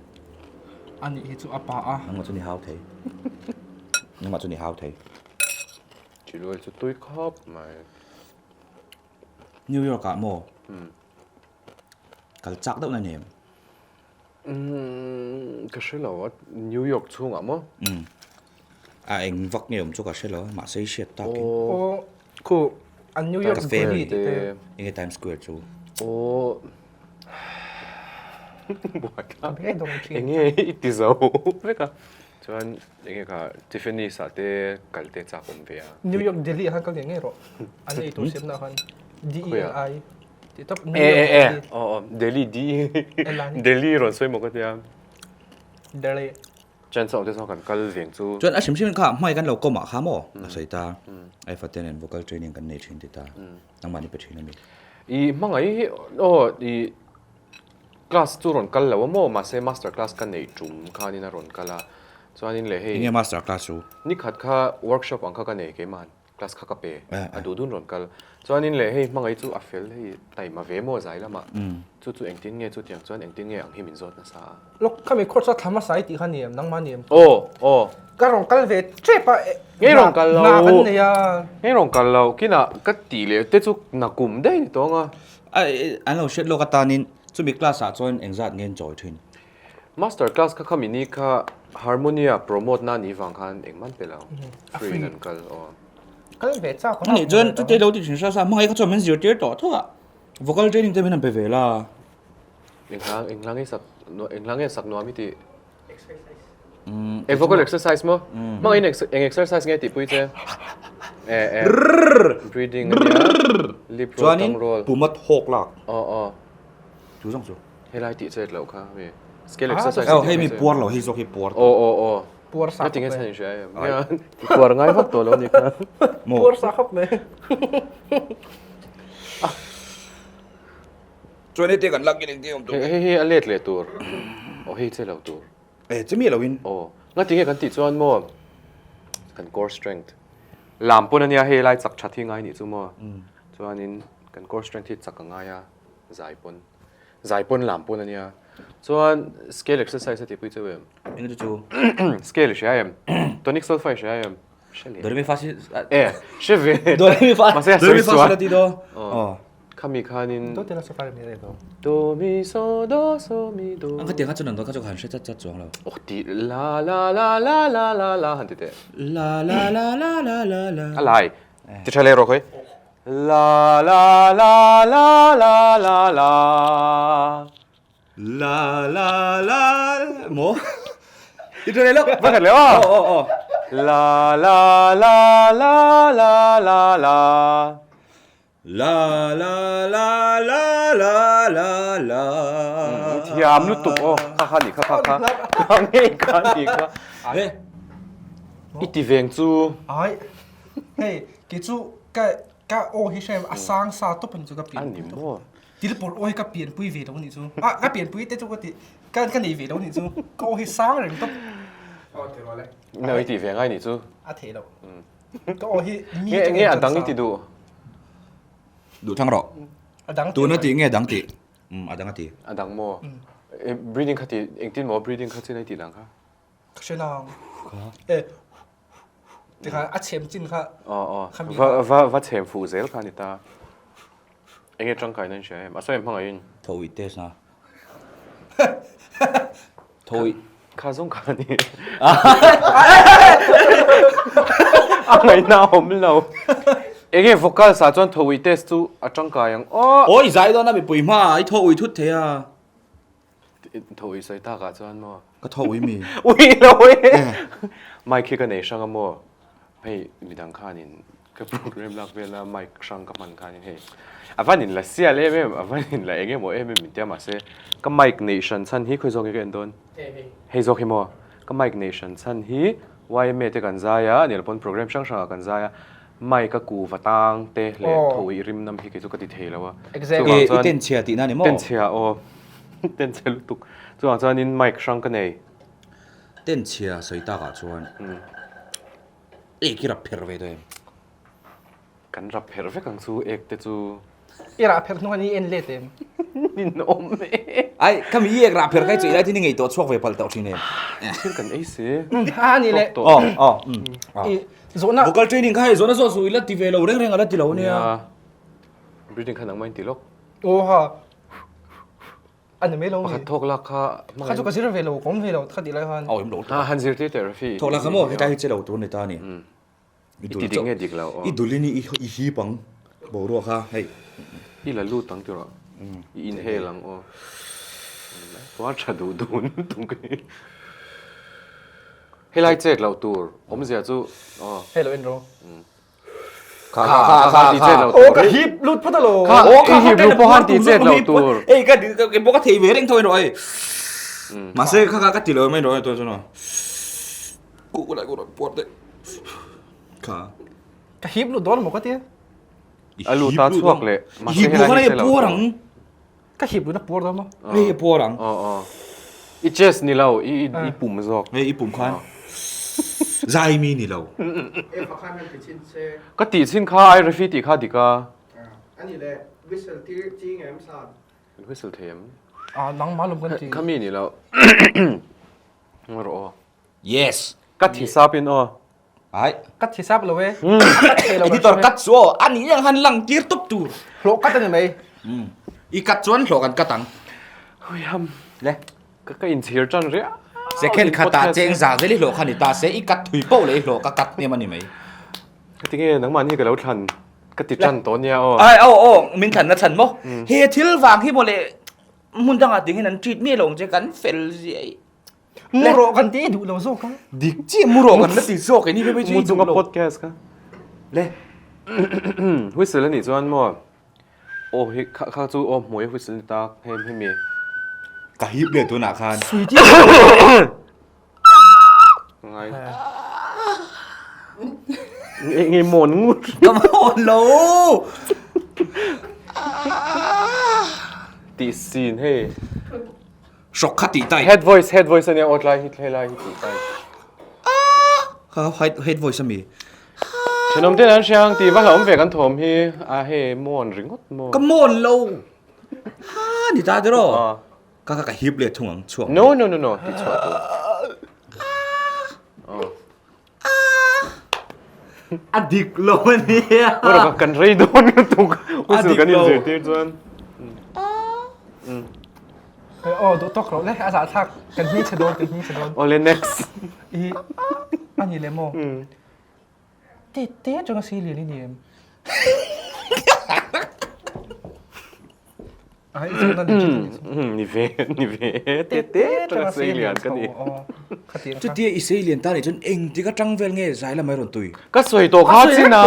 A nih hi chu a pa a. Nangmah chu ni hau thei. Nangmah chu ni hau thei. Chiluai chu tui khawp mai. New York ah maw? Kal chak deuh na nem. Ka hre lo a, New York chhungah maw? A eng vak nge awm chu ka hre lo a, mahse i hriat tak in. Aw, khu an New York City te. Enge Times Square chu? Aw, buai thlak. Enge i ti zo vek a. Chuan enge kha Tiffany's ah te kal te chak awm ve a. New York Delhi ah khan kal ngei ngei rawh. An ei tur siamna ah khan D E L I tih tawp New York Delhi. Aw aw Delhi D Delhi rawn sawi maw ka tia. Delhi. Chance a awm te chuan kan kal veng chu. Chuan a hrim hrim kha hmai kan lo kawm ah kha maw a sawi ta. Ai fate nen vocal training kan nei thin ti ta. Nangmah ni pe thin a mi. I hmangaih hi aw i class chu rawn kal lo a maw mahse master class ka nei tum khanin a rawn kal a. Chuanin leh hei. Enge master class chu? Nikhat kha workshop ang kha ka nei keimah. Class kha ka pe a duh dun rawn kal. Chuanin leh hei hmangaih chu a fel hei taima ve maw zai lamah chu chu engtin nge chutiang chuan engtin nge ang hi min zawt nasa a. Lawk khami course a thla hmasa i tih kha ni em nangmah ni em? Aw aw. Ka rawn kal ve tep a Ngei rawn kal lo. Hna kan nei a. Ngei rawn kal lo kinah ka tih leh te chu nakum daih ni tawng a. An lo hriat lawk atanin chumi class ah chuan engzat nge an chawi thin? Master class kha khami ni kha Harmonia promote na ni vang khan engman pe lo free in an kal aw. Kal ve chak a nih chuan chutei lo ti thin hra sa hmangaih kha chuan min zirtir tawh tho a vocal training te min han pe ve la. Engla engla nge sak engla nge sak nuam i tih? Exercise. Eng vocal exercise maw? Hmangaih in eng exercise nge tihpui che? E e breathing ania lip roll tongue roll. Chuanin puma thawk lak. Aw aw. Chu zawng chu. Helai tih chet loh kha mi scale exercise. Oh hei mi puar lo hei zawk hi puar. Aw aw aw. Puar sa. Ngatinge chhan in hria em? Puar ngai vak tawh lo ni kha. Puar sa khawp mai. Chuan hei te kan lak in engtin awm tur. Hei hei a let leh tur. Aw hei che lo tur. Eh che mi lo in. Aw ngatinge kan tih chuan maw kan core strength lam pawn ania hei lai chak that hi ngai nih chu maw. Chuanin kan core strength hi chak a ngai a zai pawn. Zai pawn lam pawn ania. Chuan scale exercise a tihpui cheu em? Eng chu chu? Scale i hria em? Tonic solfa i hria em? Hre leh. Do re mi fa si. E, hre ve. Do re mi fa. Mahse a sawi sual. Do re mi fa si la ti do. Aw. Khami khanin. Do te la so fa re mi re do. Do mi so do so mi do. Ang khatiang kha chuan an do kha chu ka han hre chat chat chuang lo. Oh ti la la la la la la la han ti teh. La la la la la la la. A lai. Ti tha leh rawh khawi. La la la la la la la. La la la maw? Ti tha leh lo. Va khat leh aw. Aw aw aw. La la la la la la la. La la la la la la la. Thiam lutuk aw. Kha kha ni kha kha kha. Kha ngei kha ni kha. I ti veng chu. Ai. Hei, kei chu ka ka aw hi hrem a sang sa tawp ani chu ka pian. Ani maw? Tilpawr aw hi ka pianpui ve lo ni chu. A ka pianpui te chu ka ti ka ka nei ve lo ni chu. Ka aw hi sang reng tawp. Aw ti rual e. No i ti ve ngai ni chu. A thei lo. Ka aw hi mi Nge nge a dang i ti duh. Duh thang rawh. A dang. Tuna tih nge a dang tih? Um a dang a ti. A dang maw? Breathing kha ti engtin maw breathing kha chin ai tih dang kha? Ka hre nang. E Tikhan a chhem chin kha. Aw aw. Va va va chhem fuh zel kha ni ta. Enge tangkai nan hria em? A sawi hmangaih in. Tho i test na. Tho i. Kha zawng kha ni. A ngaihna a awm lo. Enge vocal sa chuan tho i test chu a tangkai ang aw. Aw i zai dawn a mipui hma i tho ui thut thei a. Tho ui sawi tak ah chuan maw? Ka tho ui mi. Ui lo e. Mic hi ka nei hrang a maw? Hei midang khanin ka program lak vela mic hrang ka hman khanin hei a van in la sial em em a van in la eng emaw em em min tia mahse ka mic neih hran chhan hi khawi zawk nge ka en dawn? Hei zawk hi maw? Ka mic neih hran chhan hi YMA te kan zai a anial pawn program hrang hrang ah kan zai a mic a kuva tang te leh tho ui rim nam hi kei chu ka ti thei lo a. Chuvang chuan I ten chhia tihna ni maw? Ten chhia aw. Ten chhe lutuk. Chuvang chuanin mic hrang ka nei. Ten chhia sawi takah chuan ek i rap pherh ve dawn em? Kan rap pherh vek ang chu ek te chu. I rah pherh hnung a ni en let em? Ninawm e. Ai, khami i ek rah pherh kai chu i lai tin i ngei tawh chhuak ve palh tawh thin em? Thil kan ei si. A ni le. Aw, aw, umm. I zawhna. Vocal training kha hei zawhna zawh chu i la ti ve lo reng reng a la ti lo ania. Nia. Breathing kha nangmah in ti lawk. Aw ha. A ni mai lo ni. Pakhat thawk lak kha hmang. Kha chu ka zir ve lo, ka awm ve lo kha tih lai khan. Aw, awm lo. Ha, han zirtir teh Rafi. Thawk lak kha maw hetlai hi che lo tur a ni ta a ni. I ti dik nge dik lo aw. I dulin i hip ang boruak kha hei. I la lut ang tiraw. I inhale ang aw. Puar tha duh dun tum ka ni. Helai chet loh tur awmzia chu aw. Hei lo en rawh. Kha kha kha kha ti chet loh tur. Aw ka hip lut phawt alo. Kha i hip lut pawh khan ti chet loh tur. Ei ka ka bawk a thei ve reng tho in rawh ei. Mahse kha kha ka ti lo mai rawh tuan chuan aw. Ku lai ku rawn puar daih. Kha. Ka hip lut dawn maw ka tia. A lut ta chhuak leh. I hip lut khan hei a puar ang. Ka hip lut a puar dawn maw? Hei a puar ang. Aw aw. I chest ni lo, i i pum zawk. Hei i pum khan zai mi ni lo. Eva khan han ti chhin che. Ka tih chhin kha ai refi tih kha dik a. Ani le whistle tir ching em san. Kan whistle thei em? A nangmah lawm kan ti. Kha mi ni lo. Rawh aw. Yes. Ka thi sap in aw. Ai. Ka thi sap lo e. Ka thei lo. Editor cut chu aw. Ani ang han lang tir tawp tur. Hlawh cut ani mai. I cut chuan hlawh kan cut ang. Huiham. Le. Ka ka inchhir tan riau. Second khatah cheng za zel i hlawh kha ni ta se i cut thui poh leh i hlawh ka cut hnem ani mai. Ka ti nge nangmah ni ka lo thlan ka ti tan tawh nia aw. Ai aw aw min thlan na chhan maw. He thil vang hi mawle hmun dangah tingin an treat miah lo ang che kan fel ziah i. Mu rawh kan ti duh lo zawk a. Dik chiah mu rawh kan la ti zawk eni phei chu i duh lo. Mu chunga podcast kha. Le. Whistle anih chuan maw aw hi kha kha chu aw hmui whistle ni tak hem hemi. Ka hip leh tunah khan. Sui ti. Ngai. Nge nge mawn ngut. Ka mawn lo. Tih sin hei. Hrawk kha tih tai. Head voice, head voice ania aw tlai hi helai hi tih tai. Kha head head voice ami. Thenawm ten an hria ang tih va hlauhawm ve kan thawm hi a hei mawn ringawt maw. Ka mawn lo. Ha ni ta tiraw. Ka ka ka hip leh thung ang chhuak. No no no no ti chhuah tur. A dik lo a nia. Rawh kan rei dawn lutuk. Whistle kan inzirtir chuan. Aw duh tawk loh le a zahthlak kan hming chhe dawn kan hming chhe dawn. Awle next. I a ni le maw? Te te atanga sei lian i ni em? Ni ve, ni ve, te te atanga sei lian ka ni. Chutia i sei lian ta nih chuan engtik atang vel nge zai lamah i rawn tui? Ka sawi tawh kha chin a.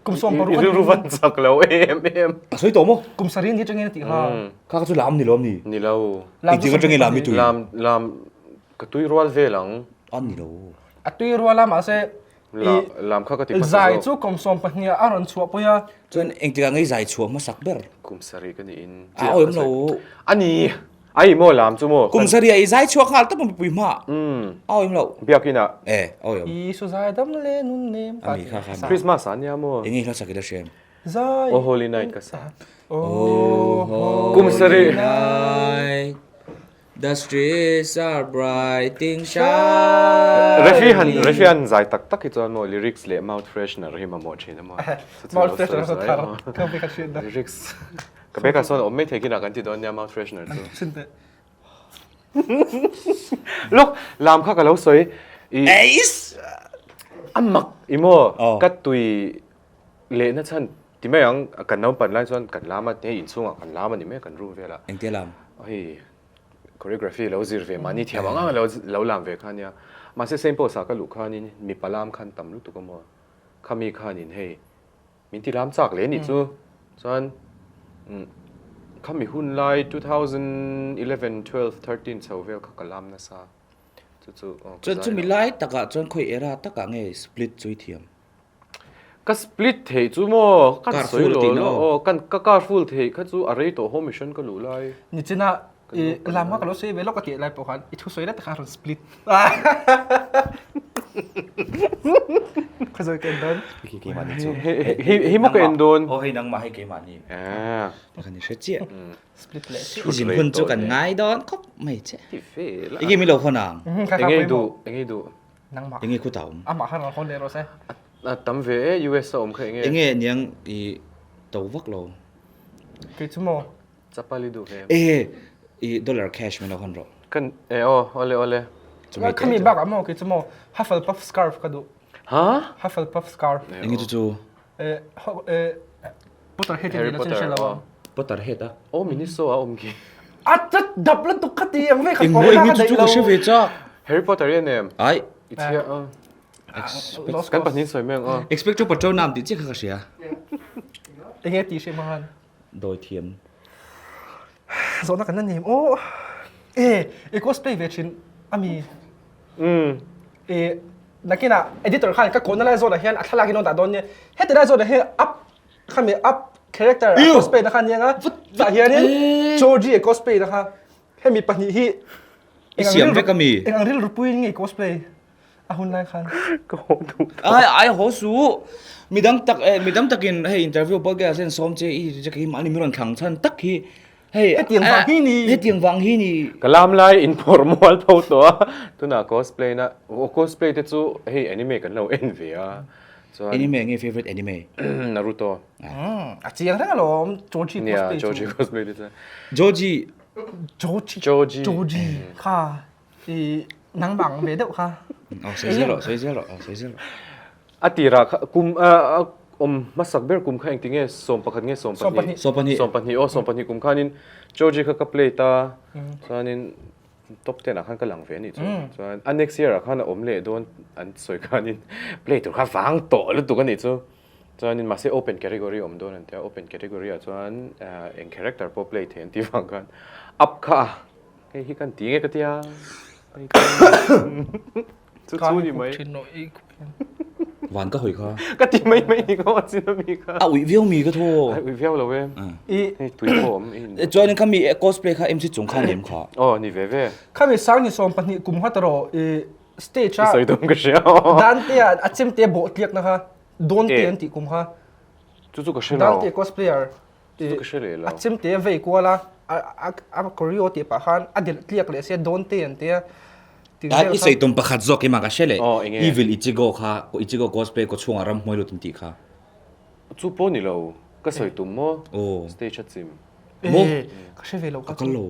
Kum 16 I rilru van chak lo em em. A sawi tawh maw? Kum sarih ni atangin a tih kha. Kha kha chu lam ni lo am ni? Ni lo. Engtik atangin lam i tui? Lam, lam, ka tui rual vel ang. A ni lo. A tui rual a mahse Lam kha ka ti hmasa zawk. Zai chu kum 12 ah a rawn chhuah pui a. Chuan engtikah ngei zai chhuah hmasak ber? Kum sarih ka niin. A awm lo. A ni. Ai maw lam chu maw? Kum sarih ah i zai chhuak nghal tawp a mipui hma. A awm lo. Biakin ah. E, a awm. Isu zai dam le nun nem ka ti. Christmas ah nia maw? Enge hla sak i la hria em? Zai. Oh Holy Night ka sa. Oh Kum sarih. Night. The streets are bright in shining. Refi han refi han zai tak tak hi chuan maw lyrics leh mouth freshener hi mamawh thin a maw. Mouth freshener chu thar ka beka hriat na. Lyrics ka beka sawn awm mai thei kinah kan ti dawn nia mouth freshener chu. Sin teh. Look lam kha ka lo sawi i Eis! A mak i maw ka tui lehna chhan ti mai ang kan naupan lai chuan kan lam a hei inchhungah kan lam a ni mai kan room velah. Engtia lam? Hei choreography lo zir ve mahni thiam ang ang lo lo lam ve kha nia. Mahse Saint Paul's ah ka luh khanin mipa lam khan tam lutuk a maw. Khami khanin hei min ti lam chak leh nih chu. Chuan khami hun lai 2011, 12, 13 chho vel kha ka lam nasa. Chu chu aw ka zai lo. Chuan chumi lai takah chuan khawi era takah nge split chu i thiam? Ka split theih chu maw? Kan sawi lo lo aw. Kan ka car full theih kha chu a rei tawh home mission ka luh lai. Nichina i lam kha ka lo sawi ve lawk a tih lai pawh khan i thusawi lai takah a rawn split. Khaw zawi ka en dawn. Hei keimah ni chu. Hei maw ka en dawn. Aw hei nangmah hei keimah ni. Kan i hre chiah. Split leh chiah. I zin hun chu kan ngai dawn khawp mai che. Ti ve la. Enge mi lo hawn ang? Enge duh enge duh. Nangmah. Enge khuta awm? Amah khan rawn hawn leh rawh se. A tam ve e, US a awm kha enge? Enge niang i to vak lo. Kei chu maw? Chapal i duh ve. E, i dollar cash min lo hawn rawh. Kan, e aw, awle awle. Khami bak ah maw kei chu maw Hufflepuff scarf ka duh. Ha? Hufflepuff scarf. Enge chu chu? E, e, Potterhead i nih na chuan hre lo ang. Potterhead a? Aw Miniso a awm khi. A chat dap lutuk kha ti ang ve kha Engmaw eng hi chu chu ka hre ve chak. Harry Potter i en em? Ai. I chhia a. Kan pahnih sawi mai ang aw. Expecto Patronum tih chiah kha ka hria. Enge tih hre hmang an? Dawi thiam. Zawhna kan la nem aw. E, i cosplay ve thin ami? Umm. I nakinah editor khan ka kawhna lai zawnah hian a thlalak in a rawn dah dawn nia. Heti lai zawnah hian up khami up character a cosplay na kha ania nga tah hianin Georgie a cosplay na kha hemi pahnih hi I siam vek ami? Eng ang rilru puiin nge i cosplay a hun lai khan? Ka haw duh tawh. Ai ai haw suh. Midang tak eh midang takin hei interview podcast hian sawm che i che mahni min rawn thlang chhan tak hi hei Hetiang vang hi ni. Hetiang vang hi ni. Ka lam lai in phawrh mual tho tawh a, tunah cosplay na cosplay te chu hei anime kan lo en ve a chuan Anime nge favorite anime? Naruto. A chiang reng alawm Choji Nia cosplay chu. Choji cosplay te chuan. Joji Joji Joji Joji kha i nangmah ang ve deuh kha. Aw sawi zel rawh sawi zel rawh aw sawi zel rawh. A tirah kha kum a awm hmasak ber kum kha engtinge 11 nge 12 12 12 aw 12 kum khanin Joji kha ka play ta chuanin top 10 ah khan ka lang ve anih chu chuan a next year ah khan a awm leh dawn an sawi khanin play tur kha vang tawh lutuk anih chu chuanin mahse open category awm dawn an tia open category ah chuan eng character pawh play thei an tih vang khan up kha a Hei hi kan ti nge ka tia. Chu chu ni mai. Van ka hawi kha. Ka ti mai mai ni ko chin ami kha. A ui viau mi ka tho. Ai ui viau lo e. I hei tui pawh awm i. Chuan kha mi cosplay kha MC chung khan em kha. Oh ni ve ve. Kha mi sang ni sawm pahnih kum kha taro i stage a. I sawi dawm ka hria. Dante a a chemte bawh tliak na kha Dante an tih kum kha. Chu chu ka hre lo. Dante cosplayer. Chu ka hre leh lo. A chemte a vei kual a, a choreo tih pah khan a delh tliak leh sia Dante an tia. I sawi tum pakhat zawk hi mah ka hre leh. Evil Ichigo kha, Ichigo cosplay kaw chhungah ram hmuai lut an tih kha. Chu pawh ni lo, ka sawi tum maw? Stage a chim. Maw? Ka hre ve lo kha chu. Ka kal lo.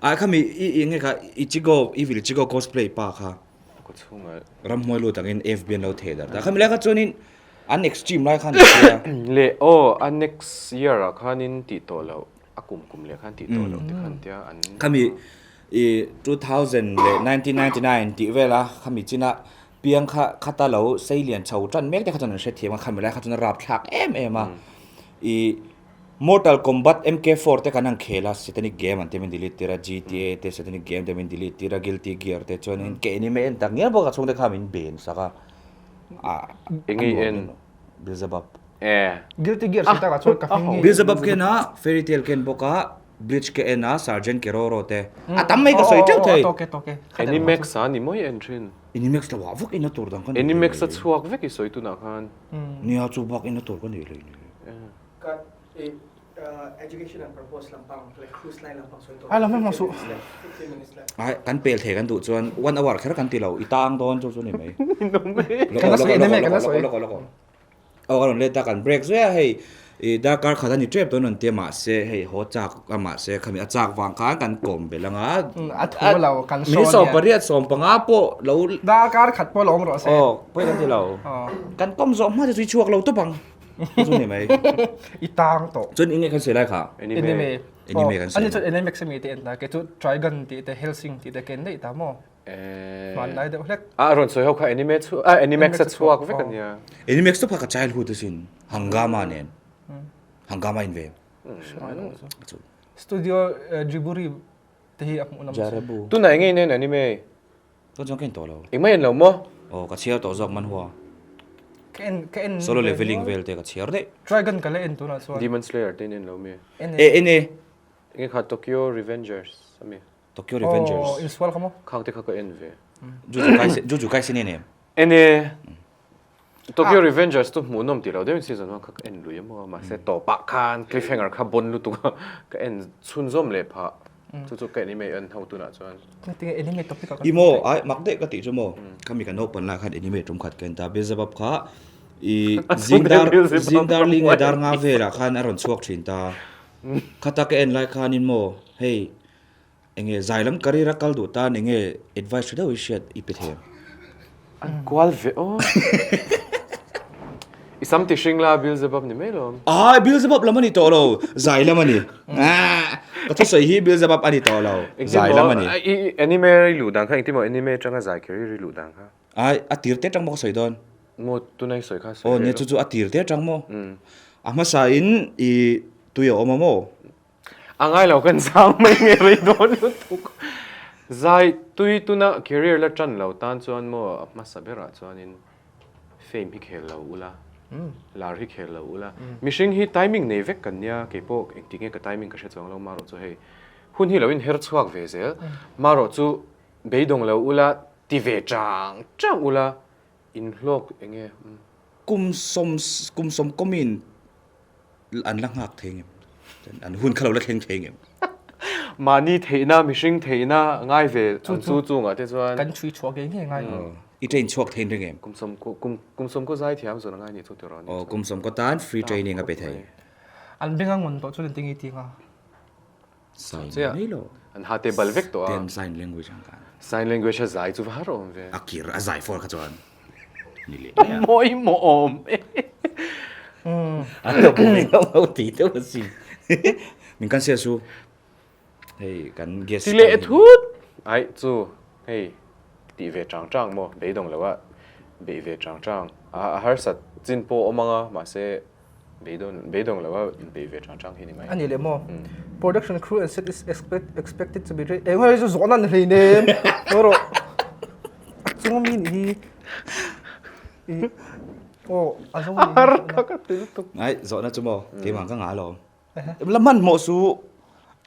Ah khami i enge kha Ichigo, Evil Ichigo cosplay pa kha. Kaw chhungah. Ram hmuai lut angin FB an lo theh darh ta. Khami lai kha chuanin An extreme lai khan tia. Leh aw a next year ah khanin tih tawh loh a kum kum leh khan tih tawh loh te khan tia an. Khami i 2000 leh 1999 tih vela khami china piang kha khata lo sei lian chho tan mek te kha chuan an hrethiam a khami lai kha chuan a rapthlak em em a i Mortal Kombat MK4 te kan han khel a satanic game an ti min delete tir a GTA te satanic game te min delete tir a Guilty Gear te chuanin ke anime en tak ngial bawk a chhungte kha min ben sak a. Eng ei en? Beelzebub. Eh. Guilty Gear sawi takah chuan ka hming hi. Beelzebub ka en a, Fairy Tail ka en bawk a, Bleach ka en a, Sergeant Keroro te. A tam mai ka sawi teuh thei. Tawk e tawk e. Animax a ni mawi en thin. Animax lo ah vak ina tur dang ka nei. Animax a chhuak vek i sawi tunah khan. Nia chu bak ina tur ka nei lei ni. Ka Education and purpose lampang like cruise line lampang sawi tawh. Ai lam hmang suh. Ai kan pel thei kan duh chuan one hour kher kan ti lo i tang dawn chu chu ni mai. Kan la sawi ene me kan la sawi. Loko loko. Aw kan rawn let ta kan break zui a hei i darkar khat a ni tep dawn an tia mahse hei haw chak a mahse khami a chak vang khan kan kawm belh anga a thu lo kan sawn nia. 18 15 pawh lo darkar khat pawh lo awm rawh se. Aw pawi kan ti lo. Kan kawm zawh hma chu tui chhuak lo tawp ang. Chu ni mai. I tang tawh. Chuan enge kan sawi lai kha? Anime. Anime kan sawi. Ani chuan Animax ami te en ta ke chu Trigun tih te Hellsing tih te ken daih ta maw? Hman lai deuh hlek. A rawn sawi ho kha anime chu a Animax a chhuak vek ania. Animax chu pha ka childhood asin. Hangama nen. Hangama in ve. Studio Ghibli te hi a hmuh nawm. Jarebu. Tunah enge in en anime? Ka chuan ka en tawh lo. Engmah en lo maw? Aw ka chhiar tawh zawk man hua. Ka en ka en Solo leveling vel te ka chhiar daih. Dragon ka la en tunah chuan. Demon Slayer te in en lo mi? En e. En e. Enge kha Tokyo Revengers ami? Tokyo Revengers. Aw insual kha maw? Khang te kha ka en ve. Juju Kaisen Juju Kaisen en em? En e. Tokyo Revengers chu hmuhnawm tih lo deuhin season one kha ka en lui emaw mahse tawpah khan cliffhanger kha bon lutuk a ka en chhunzawm leh phah chu chu ka anime en ho tunah chuan. Tinge anime topic ah kan I maw ai mak daih ka tih chu maw khami kan naupan lai khan anime tum khat ka en ta Beelzebub kha i zingdar zingdar li nge dar nga velah khan a rawn chhuak thin ta khata ka en lai khanin maw hei Enge zai lam career a kal duh tan enge advice tha deuh i hriat i pe thei ang? An kual ve aw. I sam ti hring la Beelzebub ni mai lo. Ai Beelzebub lam a ni tawh lo, zai lam a ni. Ka thusawi hi Beelzebub a ni tawh lo, zai lam a ni. I anime i luh dan kha engtin maw anime atanga zai career i luh dan kha? Ai a tir te atang maw ka sawi dawn? Maw tunah i sawi kha sawi ve lo. Aw nia chu chu a tir te atang maw? A hmasa in i tui a awm a maw? A ngai lo kan zang mai nge rei dawn lutuk. Zai tui tuna career la tan lo tan chuan maw a hmasa berah chuanin fame hi khel lo ula, lar hi khel lo ula. Mihring hi timing nei vek kan nia, keipawh engtik nge ka timing ka hre chuang lo marawh chu hei hun hi lo inher chhuak ve zel. Marawh chu beidawng lo ula, ti ve chang chang ula, inhlawk enge. Kum sawm kum sawm kawmin an la nghak thei ngem? An hun kha lo la thleng thei ngem? Mahni theihna, mihring theihna ngai ve ang chu chungah te chuan. Kan chhui chhuak ngei ngei ngai lo. I train chhuak thei reng em? Kum sawm kum kum sawm kaw zai thiam zawn a ngai ni chu tiraw ni chuan. Aw kum sawm kaw tan free training a pe thei. An beng a ngawn tawh chuan engtin nge i tih anga? Sign mai lo. An ha te bal vek tawh a. Ten sign language ang khan. Sign language a zai chu va har awm ve. A kir a zai for kha chuan ni leh mai a. Mawi maw awm e. An lo bu ve lo lo ti deuh a sin. Min kan sia su. Hei kan guest. Ti leh thut. Ai chu hei tih ve chang chang maw beidawng lo a beih ve chang chang a harsat chin pawh awm ang a mahse Beidawng beidawng lo a inpeih ve chang chang hi ni mai. A ni leh maw? Production crew and set is expect expected to be ready. Eng hei chu zawhna ni hlei nem. Ngaw rawh. A chung ami nih hi. I aw a zo nih hi. Har kha ka ti lutuk. Ai zawhna chu maw keimah ka ngah lo. La hmanhmawh su.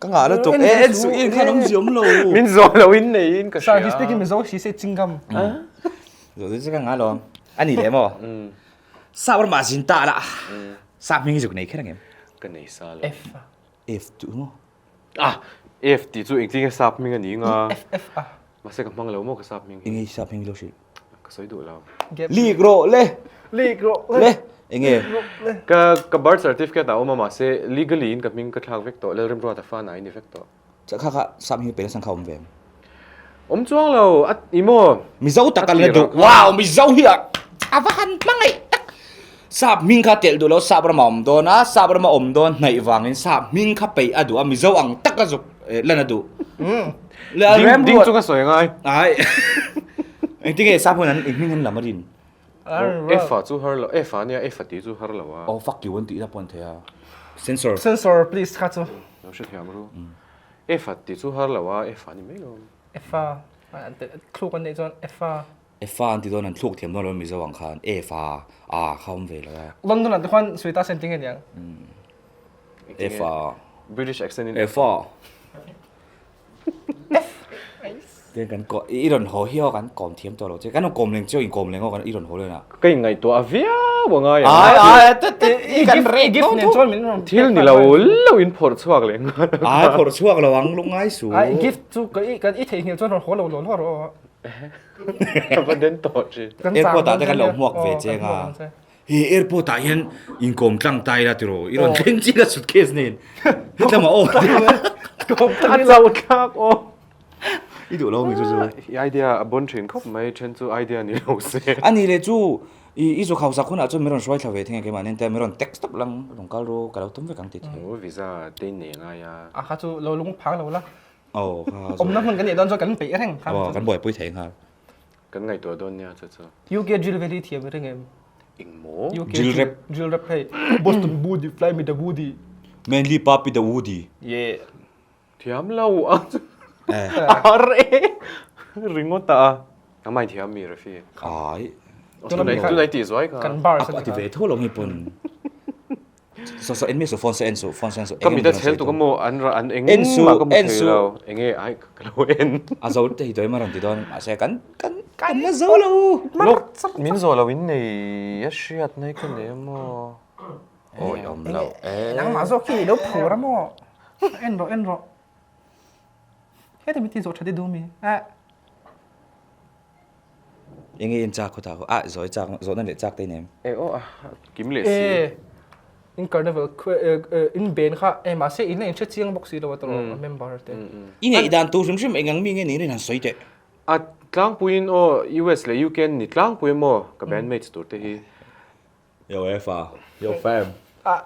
Ka ngah lutuk. E en su in khan awm ziawm lo. Min zawh lo in nei in ka hria. Sir, he speaking Mizo, he say chingam. Zawhna chu ka ngah lo. A ni leh maw? Sap ramah zin ta lah. Sap hming hi zuk nei kher angem? Ka nei sa lo. F a. F tu maw? Ah, F tih chu engtin nge sap hming a ni nga? F F a. Mahse ka hmang lo maw ka sap hming hi? Enge sap hming lo hrilh? Ka sawi duh lo. Lik rawh le. Lik rawh le. Enge? Ka ka birth certificate a awm a mahse legally in ka hming ka thlak vek tawh Lalrimruata fa nai ni vek tawh. Kha kha sap hming pe nasa kha awm ve em? Awm chuang lo, a i maw? Mizo tak a la duh. Wow, Mizo hi a a va han hmangaih tak. Sap hming kha telh duh lo, sap rama awm dawn a, sap rama awm dawn hnaih vangin sap hming kha peih a duh a, Mizo ang tak a zuk lan a duh. Ding ding chu ka sawi angai. Ai. Engtin nge sap hun an hming an lam a rin? F a chu har lo, F a nia, F a tih chu har lo a. Oh fuck you an tih na pawh an thei a. Sensor. Sensor please kha chu. Lo hrethiam ru. F a tih chu har lo a, F a ni mai lo. F a, thluk an neih chuan F a. F a an ti dawn an thluk thiam dawn lo Mizo ang khan F a, a kha awm ve lo a. London ah te khuan sawi ta se engtin nge niang? F a. British accent in. F a. Tian kan ko i rawn haw hi aw kan kawm thiam tawh lo che kan kawm leng chiu in kawm leng aw kan i rawn haw lena. Ka inngaihtuah a viau a ngai ang. Ai ai te te i kan rek gift nen chuan min rawn thil ni lo lo in phawrh chhuak leh nghal. Ai phawrh chhuak lo ang lung ngai su. Ai gift chu ka i kan i theihnghilh chuan rawn haw lo lo lo rawh aw. Ka va den tawh thin. Airport ah te kan lo hmuak ve che nga. He airport ah hian inkawm tlang ta ila tiraw i rawn thleng chiah a suitcase nen hetlama aw A chauh thlak aw. I duh lo mi chu chu. I idea a bon thin khawp mai then chu idea ni lo se. A ni le chu i i zu khausak hunah chuan min rawn hruai thla ve thei ang keimah nen te min rawn text tawp lang rawn kal ru ka lo tum vek ang ti thei. Aw visa te in nei ngai a. A kha chu lo lung phang lo la. Aw kha chu. Awmna hmun kan nih dawn chuan kan peih reng kha. Aw kan buaipui thei nghal. Kan ngaihtuah dawn nia chu chu. UK drill vel hi thiam i ring em? Eng maw? UK Drill rap. Drill rap hei. Boston Booty, fly me the woody. Manly Papi the woody. Yeah. Thiam lo a chu. A har e. Ringawt a. A mai thiam mi Rafi. Ai. Tunai tunai tih zuai kha. Kan bars A ti ve tho lo nge pawn. So so en mi su phone sa en su phone sa en su. Ka mit a chhel tuk amaw an ra an eng En su mah ka hmu en thei su. lo. Enge ai ka lo en. A zo te hi dawih maran ti dawn mahse kan kan kan la zo lo. Lawk min zawh lo in nei a hriat nai ka nei amaw. Awi awm lo e. Nangmah zawk hi i lo phur amaw. En rawh en rawh. Heti mi ti zawh tha ti duh mi. Eh. Enge in chak khawtah khaw ah zawi chak zawhna leh chak te nem. E aw a kim leh si. E in carnival in ben kha e mahse in a in hre chiang bawk si lo a tawrh a member te. I ngaih dan tur hrim hrim engang mi nge niin han sawi teh. A tlangpuiin aw US leh UK an ni tlangpui emaw ka bandmates tur te hi. Yo Efa, yo fam. Ah,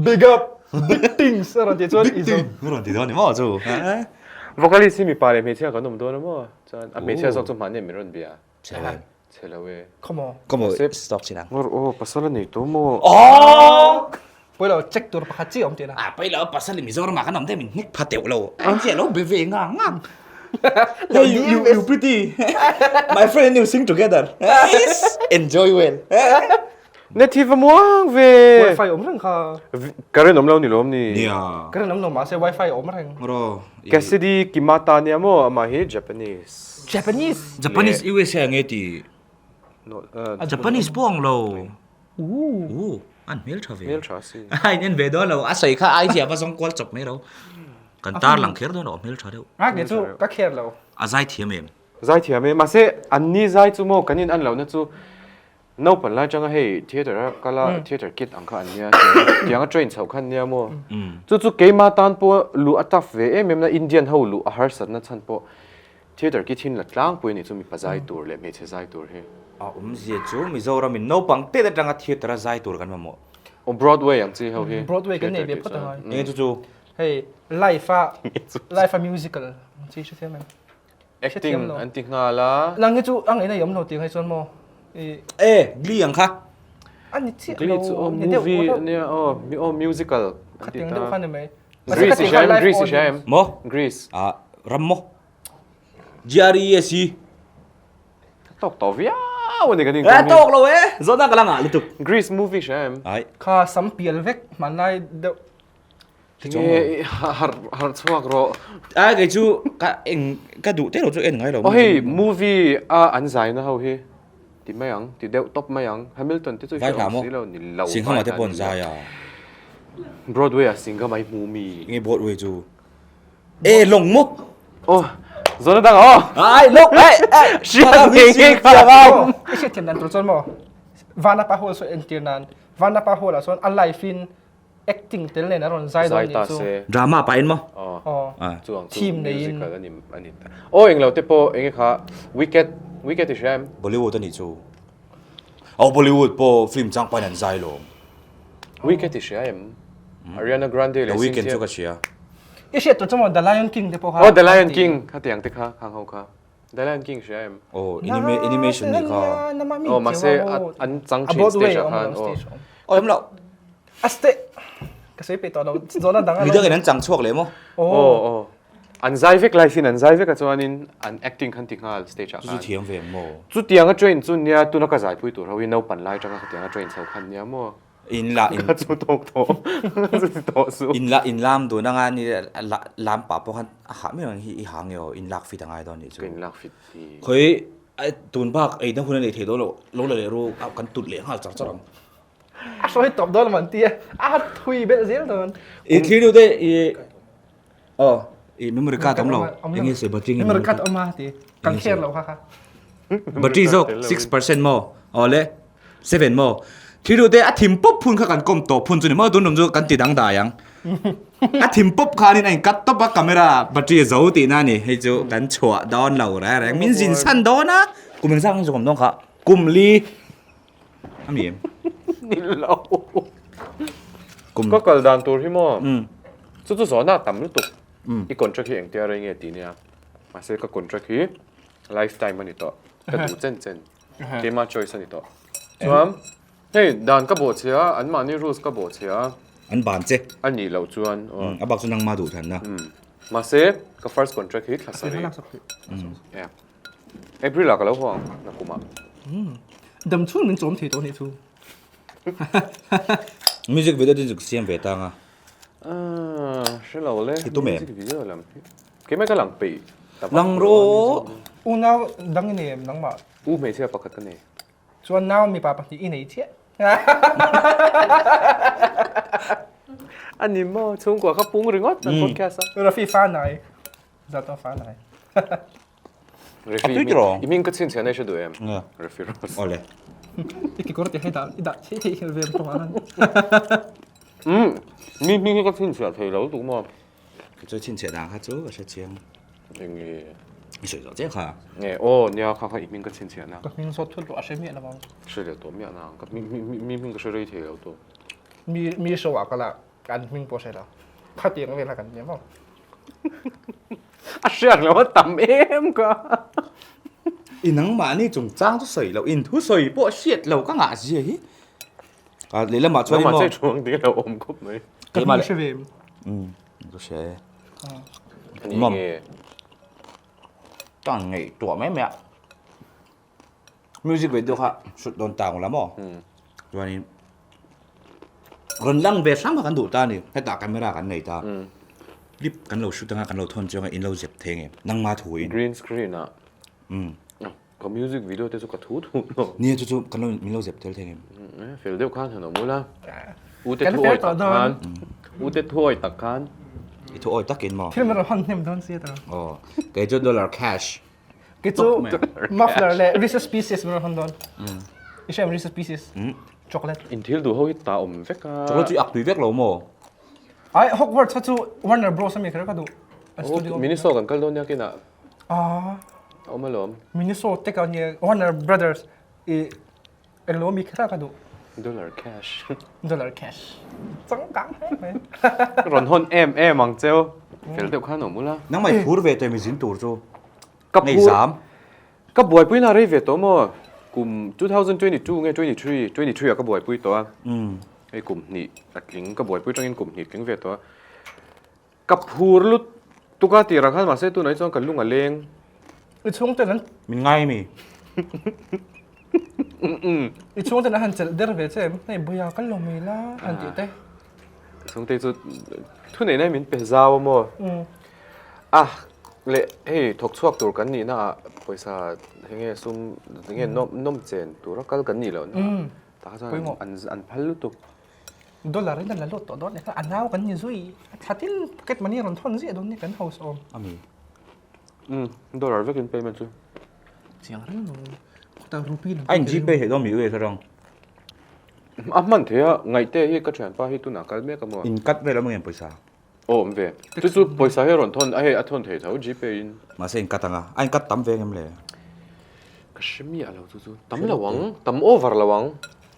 big up, big things a rawn ti chuan Big thing a rawn ti dawn ni maw chu. Vocalist hi mipa leh hmeichhia kan awm dawn a maw? Chuan a hmeichhia zawk chu mahni min rawn bia. Chhe lo e. Chhe lo e. Come on. Come on, stop chin ang. Ngawr aw, pasal a nei tawh maw? Aww! Pawi lo, check tur pakhat chi a awm tihna. Ah, pawi lo, pasal i Mizoram ah kan awm daih min hnek pha teuh lo. An chiah lo be ve ngang ngang. Hey, you, you, you pretty. My friend and you sing together. Enjoy well. Net hi va muang ve. Wifi awm reng kha. Current awm lo ni lawm ni. Nia. Current awm lo mahse wifi awm reng. Ro. Cassidy Kimata nia maw amah hi Japanese. Japanese. Japanese USA nge ti. Japanese pawh ang lo. Ooh. An hmel tha ve. Hmel tha si. A in en ve dawn lo. A sawi kha ai zia va zawng kual chawp mai ro. Kan tar lang kher dawn lo hmel tha deuh. A ke chu ka kher lo. A zai thiam em? Zai thiam e. Mahse an ni zai chu maw kan in an lohna chu naupan lai atanga hei theatre a kal a theatre kit ang kha an nia tiang a train chhoh kha an nia maw. Chu chu keima tan pawh luh a tough ve em em na Indian ho luh a harsatna chhan pawh Theatre ki thin la tlangpui a nih chu mipa zai tur leh hmeichhe zai tur hi. A awmzia chu Mizoram in naupang tet atanga theatre a zai tur kan mamawh. Aw Broadway ang chi ho hi. Broadway kan nei ve phawt angai. Enge chu chu? Hei live a live a musical ang chi hrethiam em? Acting an ti nghal a. Nang hi chu a ngaihna i awm lo tih ngai chuan maw i. E Glee ang kha. A ni chiah lo. Glee chu aw movie ania aw aw musical an ti ta. Khatiang deuh kha ni mai. Grease i hria em? Grease i hria em? Maw? Grease. Ah ram maw? GRESE. Tawk tawh viau a ni kan inkawm hi. Eh tawk lo e, zawhna ka la ngah lutuk. Grease movie hria em? Ai. Kha sam pial vek hmanlai deuh. Tinge harh harh chhuak rawh. Ai kei chu ka eng ka duh te lo chu en ngai lo. Aw hei movie a an zaina ho hi ti mai ang ti deuh tawp mai ang Hamilton te chu Vai hla maw? si lo ni lo. Singham ah te pawh an zai a. Broadway ah Singham ai hmu mi. Nge Broadway chu? E lawng maw? Aw, zawn atang aw. Ai lawk ai ai. Hriat ngei ngei kha. I hriat thiam dan tur chuan maw Vanapa Hall saw entir nan Vanapa Hall ah chuan a live in acting tel nen a rawn zai dawn nih chu. Drama pah in maw? Aw. Chu ang chu musical a ni a ni ta. Aw englo te pawh enge kha Wicked Wicked i hria em? Bollywood a nih chu. Aw Bollywood pawh film chang pahin an zai lawm. Wicked i hria em? Ariana Grande leh The Weeknd chu ka hria. I hriat tur chu maw The Lion King te pawh kha. Aw The Lion King kha tiang te kha khang ho kha. The Lion King hria em? Aw animation nih kha. Aw mahse an chang thin stage ah khan aw. Aw em loh. A ste ka sawi peih tawh lo zawhna dang a Midang in an chang chhuak leh maw? Aw aw. An zai vek live in an zai vek a chuanin an acting khan ti nghal stage ah khan. Chu chu thiam ve ang maw? Chutiang a train chu nia tuna ka zaipui tur ho hi naupan lai atanga khatiang a train chho khan nia maw? In la in. Ka chu tawk tawh chu ti tawh suh. In la in lam dun anga ni lam pah pawh khan a hah miau ang hi i ha nge aw in lak fit a ngai dawn nih chu. Ka in lak fit ti. Khawi tun bak eina hun a nei thei dawn lo lo la leh ru kan tut leh nghal char char ang. A sawi tawp dawn a man ti a a thui belh zel dawn. I thlir deuh te i Aw, i memory card awm lo. Eng nge se battery nge memory card awm a ti. Kan share lo kha kha. Battery zawk 6% maw? Aw le 7 maw? Thil te a thim pawp phun kha kan kawm tawh phun chu ni maw tun tum chu kan ti dang dai ang. A thim pawp khanin a in cut tawp a camera battery a zo tihna a ni. Hei chu kan chhuah dawn lo reng reng. Min zin chhan dawn a. Kum engzat nge zawk awm dawn kha? Kum li A mi em? Ni lo. Kum. Ka kal dan tur hi maw? Chu chu zawhna tam lutuk. I contract hi engtia rei nge tih nia. Mahse ka contract hi lifetime a ni tawh. Ka duh chen chen. Keima choice a ni tawh. Chuan hei dan ka bawh che a, anmahni rules ka bawh che a. An ban che. A nih loh chuan aw. A bak chu nangma duh thanna. Mahse ka first contract hi thla sarih. April ah ka lo haw ang nakum ah. Dam chhung min chawm thei tawh nih chu. Music video din zuk siam ve tang a. Ah, hre lo le. I tum em? Music video lam hi. Keimah ka lang peih. Lang rawh. Unau dang i nei em nangmah? U hmeichhia pakhat ka nei. Chuan nau mipa pahnih i nei chiah. A ni maw? Chhungkua kha pung ringawt an podcast a. Rafi fa nai. Zat a fa nai. Refi, i ming ka chhinchhiah na i hre duh em? Refi Rose. Awle. I kekawr te hi dah i dah thei thei hian vem tawh ang. Um, mi hming hi ka chhinchhiah thei lo tuk maw? Chu chhinchhiah dan kha chu ka hre chiang. Eng nge? I sawi zawh chiah kha. Nge, aw nia kha kha i hming ka chhinchhiah na. Ka hming zawt thut rawh a hre miah lo ang. Hre leh tawh miah na ang, ka mi mi hming ka hre rei thei lo tawh. Mi mi show ah ka la Kan hming pawh hre lo. Khatiang vel a kan nia maw? A hriat lo a tam em ka. I nangmahni chungchang chu sawi loh in thu sawi pawh hriat lo ka ngah zia hi. A lehlamah chuan maw. Nangmah che thu ang ding lo awm khawp mai. Ka hming hre ve em? Umm ka hria e. Ani nge? Ka han ngaihtuah mai mai a. Music video kha shoot dawn ta ang la maw? Chuanin rawn lang ve hrang kha kan duh ta a ni. Hetah camera kan nei ta. Clip kan lo shoot anga kan lo thawn chiang a in lo zep thei nge nangma thu in. Green screen ah ka music video te chu ka thu thu lo. Nia chu chu kan lo min lo zep tel thei nge. Fel deuh khan han awm ula. U te thu awi tak khan u te thu awi tak khan. I thu awi takin maw? Thil min rawn hawn hnem dawn sia ta. Aw kei chu dollar cash. Kei chu muffler leh Reese's Pieces min rawn hawn dawn. I hria em Reese's Pieces? Chocolate. In thil duh ho hi ta awm vek a. Chocolate chu i ak tui vek lo maw? Ai Hogwarts kha chu Warner Bros ami kher ka duh. An studio. Miniso kan kal dawn nia kinah. Ah. A awm alawm. Miniso te ka nia Warner Brothers i englo ami kher a ka duh. Dollar cash. Dollar cash. Changkang hle mai. Rawn hawn em em ang cheu. Fel deuh khan awm ula. Nangmah i phur ve tawh mi zin tur chu. Ka Ngei phur. zam. Ka buaipui na rei ve tawh maw? Kum 2022 nge 23, 23 ah ka buaipui tawh a. Hei kum hnih a tling, ka buaipui tangin kum hnih tling ve tawh a. Ka phur lut tuk a tirah khan mahse tunah hi chuan ka lung a leng. I chhungten an. Min ngai mi. I chhungten an han chelh der ve che em? Hei buia kal lo mai la han tih te. Ka chhungte chu thu neih na min pe zau a maw? A leh hei thawk chhuak tur kan nihna ah pawisa hei nge sum enge nawm nawm chen tura kal kan nih loh na tah kha chuan an an phal lutuk. Dollar in a la lut tawh dawn a nau kan ni zui a thla tin pocket money a rawn thawn ziah dawn ni kan house awm. Ami. Um dollar vek in payment chu. Chiang reng lo khawtah rupee lam. A in gpay theih dawn mi US atang. A hman thei a ngaihte hi ka thianpa hi tunah kal mek a maw. In cut vel awm ngem pawisa. Aw awm ve. Chu chu pawisa hi a rawn thawn a hei a thawn thei tho gpay in. Mahse in cut anga a in cut tam ve ngem le. Ka hre miah lo chu chu tam lo ang tam over lo ang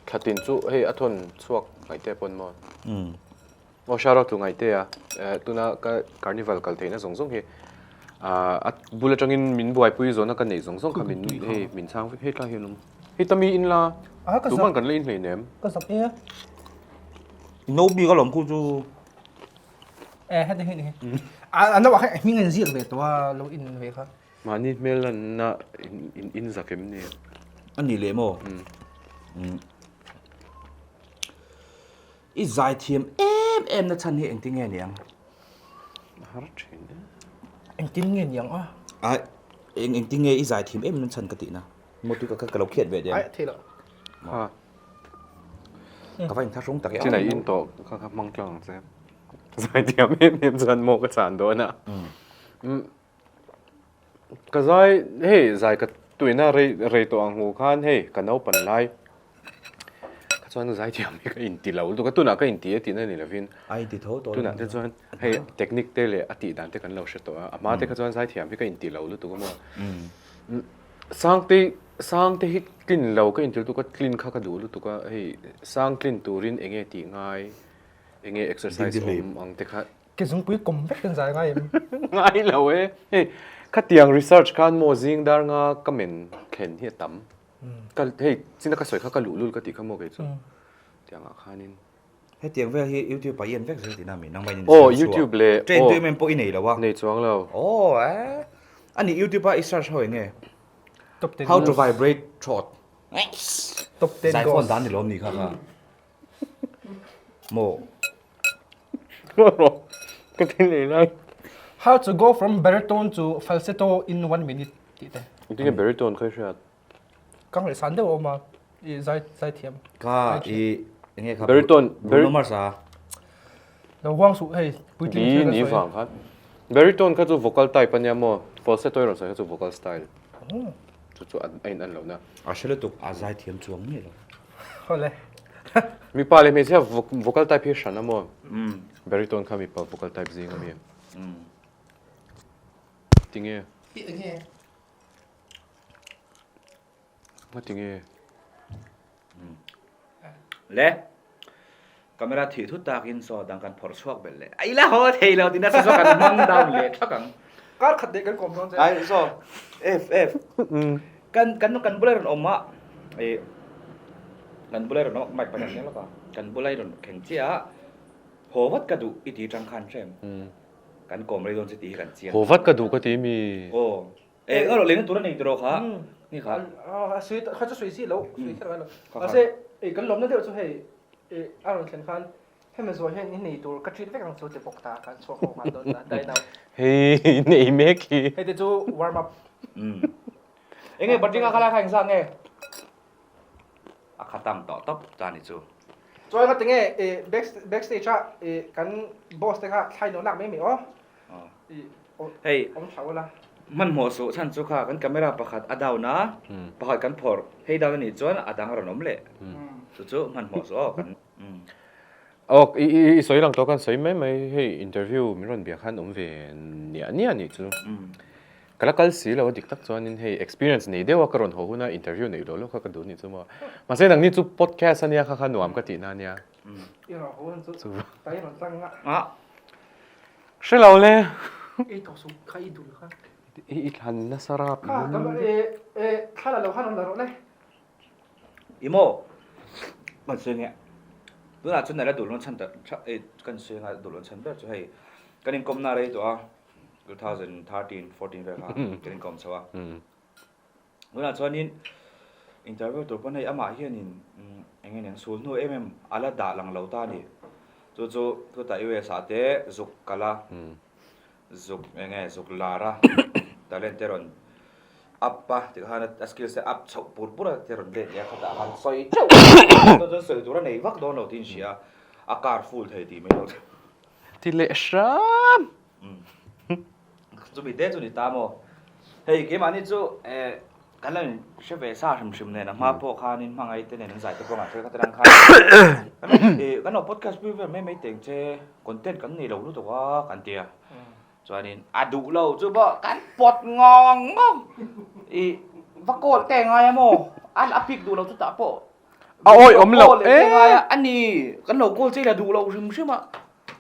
thla tin chu hei a thawn chhuak ngaihte pawn maw. Aw shout out to ngaihte a tuna ka carnival kal theihna zawng zawng hi a bul atangin min buaipui zawhna ka neih zawng zawng kha min hei min chhang vek hei tlai hian awm hei tami in la tuman kan la in hleinem. Ka zak e. I no bik alawm khu chu. Eh heti hei ni. A no ah khan hming an ziak ve tawh a lo in ve kha. Mahni hmel lanna in in zak em ni? A ni leh maw? I zaithiam em em na chhan hi engtin nge niang? A har thin e. Engtin nge niang a? A eng engtin nge i zaithiam em na chhan ka tihna? Maw tu ka ka lo khiat ve diam. Ai thei lo. Ha. Ka va inthlahrung tak e. Chinai in tawh kha kha hmang tlang ang che. Zaithiam em em chuan maw ka chan dawn a. Ka zai hei zai ka tuina rei rei tawh ang hmu khan hei ka naupan lai kha chuan zaithiam hi ka inti lo lutuk a tunah ka inti e tihna ni lovin A inti tho tawh tunah te chuan hei technique te leh a tih dan te kan lo hre tawh a a hma te kha chuan zaithiam hi ka inti lo lutuk a maw. Sangte Sangte hi tlin lo ka inti lutuk a tlin kha ka duh lutuk a hei sang tlin turin eng nge tih ngai eng nge exercise awm ang te kha Ke zungpui kawm vek kan zai ngai em? Ngai lo e. Hei khatiang research khan maw zing dar nga ka men thlen hi a tam. Ka hei china ka sawi kha ka luhlul ka tih kha maw kei chu. Tiangah khanin. Hetiang vel hi YouTube ah i en vek zel tihna mi nangmah in Aw YouTube leh Train tu em em pawh i nei lo a. Nei chuang lo. Aw eh. Ani YouTube ah i search ho eng nge? Top 10 How to vibrate throat. Top 10 Zai phone dan ni lawm ni kha kha. Maw. Ka thil ei lai. How to go from baritone to falsetto in one minute tih te. Engtin nge baritone kha i hriat? Ka ngaihsan deuh a awm a, i zai zai thiam. Ka i enge kha Baritone Bruno Mars a. Lo huang suh hei puitling thil ka Ni sawi. vang khan. Baritone kha chu vocal type ania maw? Falsetto i rawn sawi kha chu vocal style. Chu chu a in an lohna. A hre lutuk a zai thiam chuang miah lo. Hawle. Mipa leh hmeichhia vocal type hi hran a maw? Baritone kha mipa vocal type zing ami. Tinge? Tinge? Nga tinge? Le camera thih thut takin saw dang kan phawrh chhuak belh leh ai la haw thei lo tina saw kan hmang down leh thak ang. Kar khat leh kan kawm dawn che. Ai saw F F kan kan kan bula rawn awm a eh kan bula rawn awm mic pakhat nia lawk a kan bula i rawn thleng chiah a haw vat ka duh i ti tang khan hrem kan kawm rei dawn che tih hi kan chiang. Haw vat ka duh ka ti mi. Aw. Eh, ngaro leng tur nei tiro kha. Ni kha. A sui kha chu sui si lo, sui kher lo. Mahse ei kan lawmna deuh chu hei eh a rawn thlen khan hemi zuah hian i nei tur ka treat vek ang chu ti bawk ta khan chhuak ho khan dawn ta dai nau. Hei nei mek hi. Hei te chu warm up. Enge batting a khala kha engzah nge? A khatam tawh tawp ta ni chu. Chuan ka tinge eh back backstage a eh kan boss te kha thlai nuah lak mai mai aw. Hei awm thla ula. Hmanhmawh suh chhan chu kha kan camera pakhat a down a, pakhat kan phawrh hei down a nih chuan a dang a rawn awm leh. Chu chu hmanhmawh suh aw kan. Aw i i sawi lang tawh kan sawi mai mai hei interview min rawn biak khan awm ve niah niah nih chu. Ka la kal si lo a dik tak chuanin hei experience nei deuh a ka rawn haw huna interview neih loh loh kha ka duh nih chu maw. Mahse nangni chu podcast ania kha kha nuam ka tihna ania. I rawn haw hun chu ta i rawn tlang a. Hre lo le. Ei tawh suh kha i dul kha. I thlan nasa rap. Kha ka e e thla la lo khan rawn la rawh le. I maw? Kan sawi nge. Tunah chuan nala dul rawn chhan ta kan sawi anga dul rawn chhan ber chu hei kan inkawmna rei tawh a. 2013, 14 vel kha kan inkawm chho a. Tunah chuanin interview tur pawn hei amah hianin eng nge niang sul hnu em em a la dah lang lo ta a ni. Chu chu chutah US ah te zuk kal a, zuk eng nge zuk lar a, talent te rawn up a tikhan a skills te up chhoh pur pur a te rawn let leh a khatah khan sawi teuh a chuan chuan sawi tur a nei vak dawn lo tih a inhria a, a car full thei tih mai lo. Ti leh hram. Chumi te chu ni ta maw? Hei keimahni chu eh kan lo in hre ve sa hrim hrim nen a hma pawh khanin hmangaih te nen an zai te pawh an hre kha te lang khan eh kan lo podcast pui vel mai mai teng che content kan nei lo lutuk a kan ti a chuanin a duh lo chu pawh kan pawt ngawng ngawng i va call te ngai a maw an a pick duh lo chutah pawh a awi awm lo e a ni kan lo call che la duh lo hrim hrim a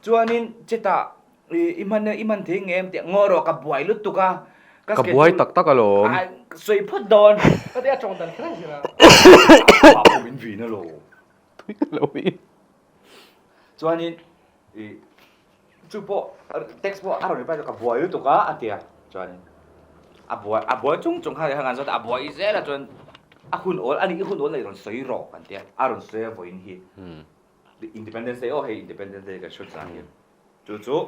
chuanin chetah I hman i hman thei ngem tih ngaw rawh ka buai lutuk a. Ka buai tak tak alawm. Sawi phawt dawn. Ka ti a tawng dan kher a zir a. Amah pawh min vin alawm. Tui ka lo in. Chuanin i chu pawh text pawh a rawn reply ka buai lutuk a a ti a. Chuanin a buai a buai chung chung khan khan zawt a buai zel a chuan a hun awl ani i hun awl nei rawn sawi rawh kan ti a. A rawn sawi a vawiin hi. Independence Day aw hei Independence Day kan shoot zan hi. Chu chu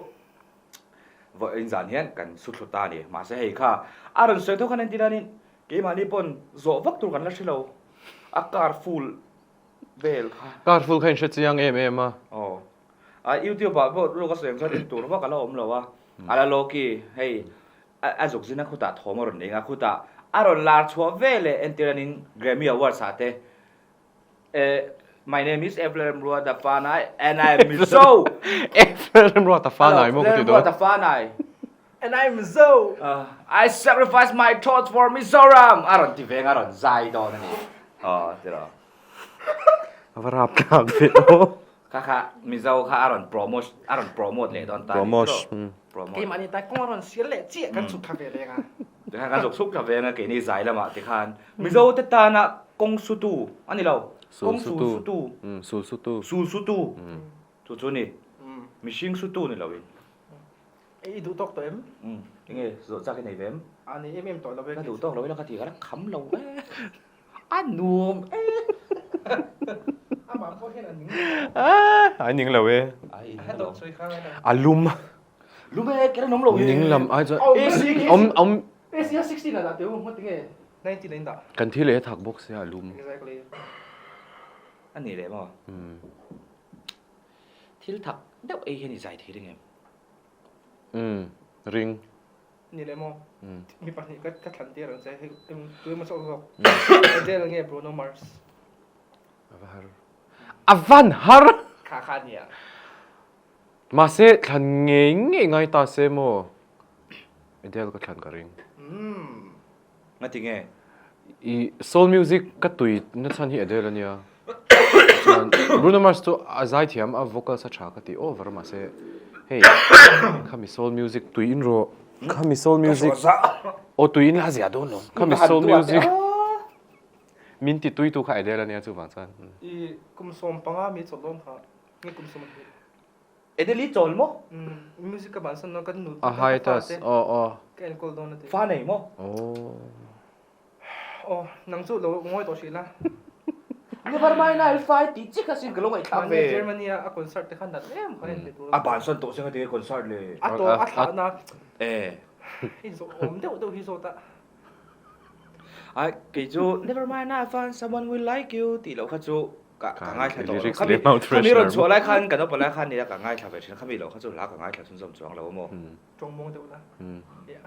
vawiin zan hian kan su thlu ta a ni. Mahse hei kha a rawn sawi tho khan entir hianin keimahni pawn zawh vak tur kan la hre lo. A car full vel kha. Car full kha in hre chiang em em a. Aw. A YouTube ah pawh luk a sawi ang chuan en tur vak a la awm lo a. A la Loki hei a zuk zin a khutah thawm a rawn nei a khutah a rawn lar chhuah veleh entir hianin Grammy Awards ah te Eh, my name is Evler Mruata Fanai and I am Mizo. Evler Mruata Fanai mo ka ti do. Mruata Fanai. And I am Mizo. Uh, I sacrifice my thoughts for Mizoram. A rawn ti veng a rawn zai dawn ani. Oh, ti ro. A va rap tlak ve o. Kha kha Mizo kha a rawn promote a rawn promote leh dawn ta. Promote. Promote. Keimah ni tai kawng a rawn sial leh chiah kan chhuk thla ve leng a. Tikhan kan zuk chhuk thla ve anga keini zai lamah tikhan Mizo te tana kawng sutu a ni lo, kawng sul sutu, sul sutu, sul sutu chu chu ni, mihring sutu ni loin. I duh tawk tawh em? Enge zawh chak i nei ve em? A nei em em tawh lo e. Ka duh tawk lo ila ka ti ka la kham lo e. A nuam e. Amah pawh hian a ning lo. A ning lo e. A dawt sawi kha ngai lo. A lum. Lum e, kher an awm lo hi. Ning lam ai chuan awm awm. AC a 16 a dah teu hmawt tinge 19 a in dah. Kan thi leh a thak bawk sia a lum. Exactly. A ni leh maw? Thil thak deuh ei hian i zai thei ring em? Umm ring. Ni leh maw? Mi pahnih ka ka thlan tir ang che hei tu emaw chauh zawk. Adele nge Bruno Mars? A va har. A van har! Kha kha nia. Mahse thlan ngei ngei ngai ta se maw? Adele ka thlan ka ring. Umm. Ngati nge? I soul music ka tui na chhan hi Adele ania. Chuan Bruno Mars chu a zaithiam a vocals a tha ka ti over mahse hei khami soul music tui in rawh khami soul music aw tui in la zia dawn lo khami soul music min ti tui tu kha Adele ania chuvang chuan. I kum 15 mi chawlh dawn kha nge kum 20. Eneli chawl maw? Music ka bansan dawn ka nu A hiatus aw aw. Ka enkawl dawn a ti. Fa nei maw? Aw. Aw nang chu lo ngawi tawh hrih la. Never mind I'll fight tih chiah kha sin ka lo ngaihthlak ve. Mahni Germany a a concert te kha nat em kha en ve tur. A bansan tawh sin a ti concert le. A tawh a thlah na. Eh. Hei zawh awm deuh deuh hi zawt a. Ai kei chu never mind I'll find someone will like you tih loh kha chu ka ka ngaithla tawh lo. Khami khami rawn chhuah lai khan ka naupang lai khan nia ka ngaithla ve thin khami loh kha chu hla ka ngaithla chhunzawm chuang lo maw. Tawng mawng deuh la.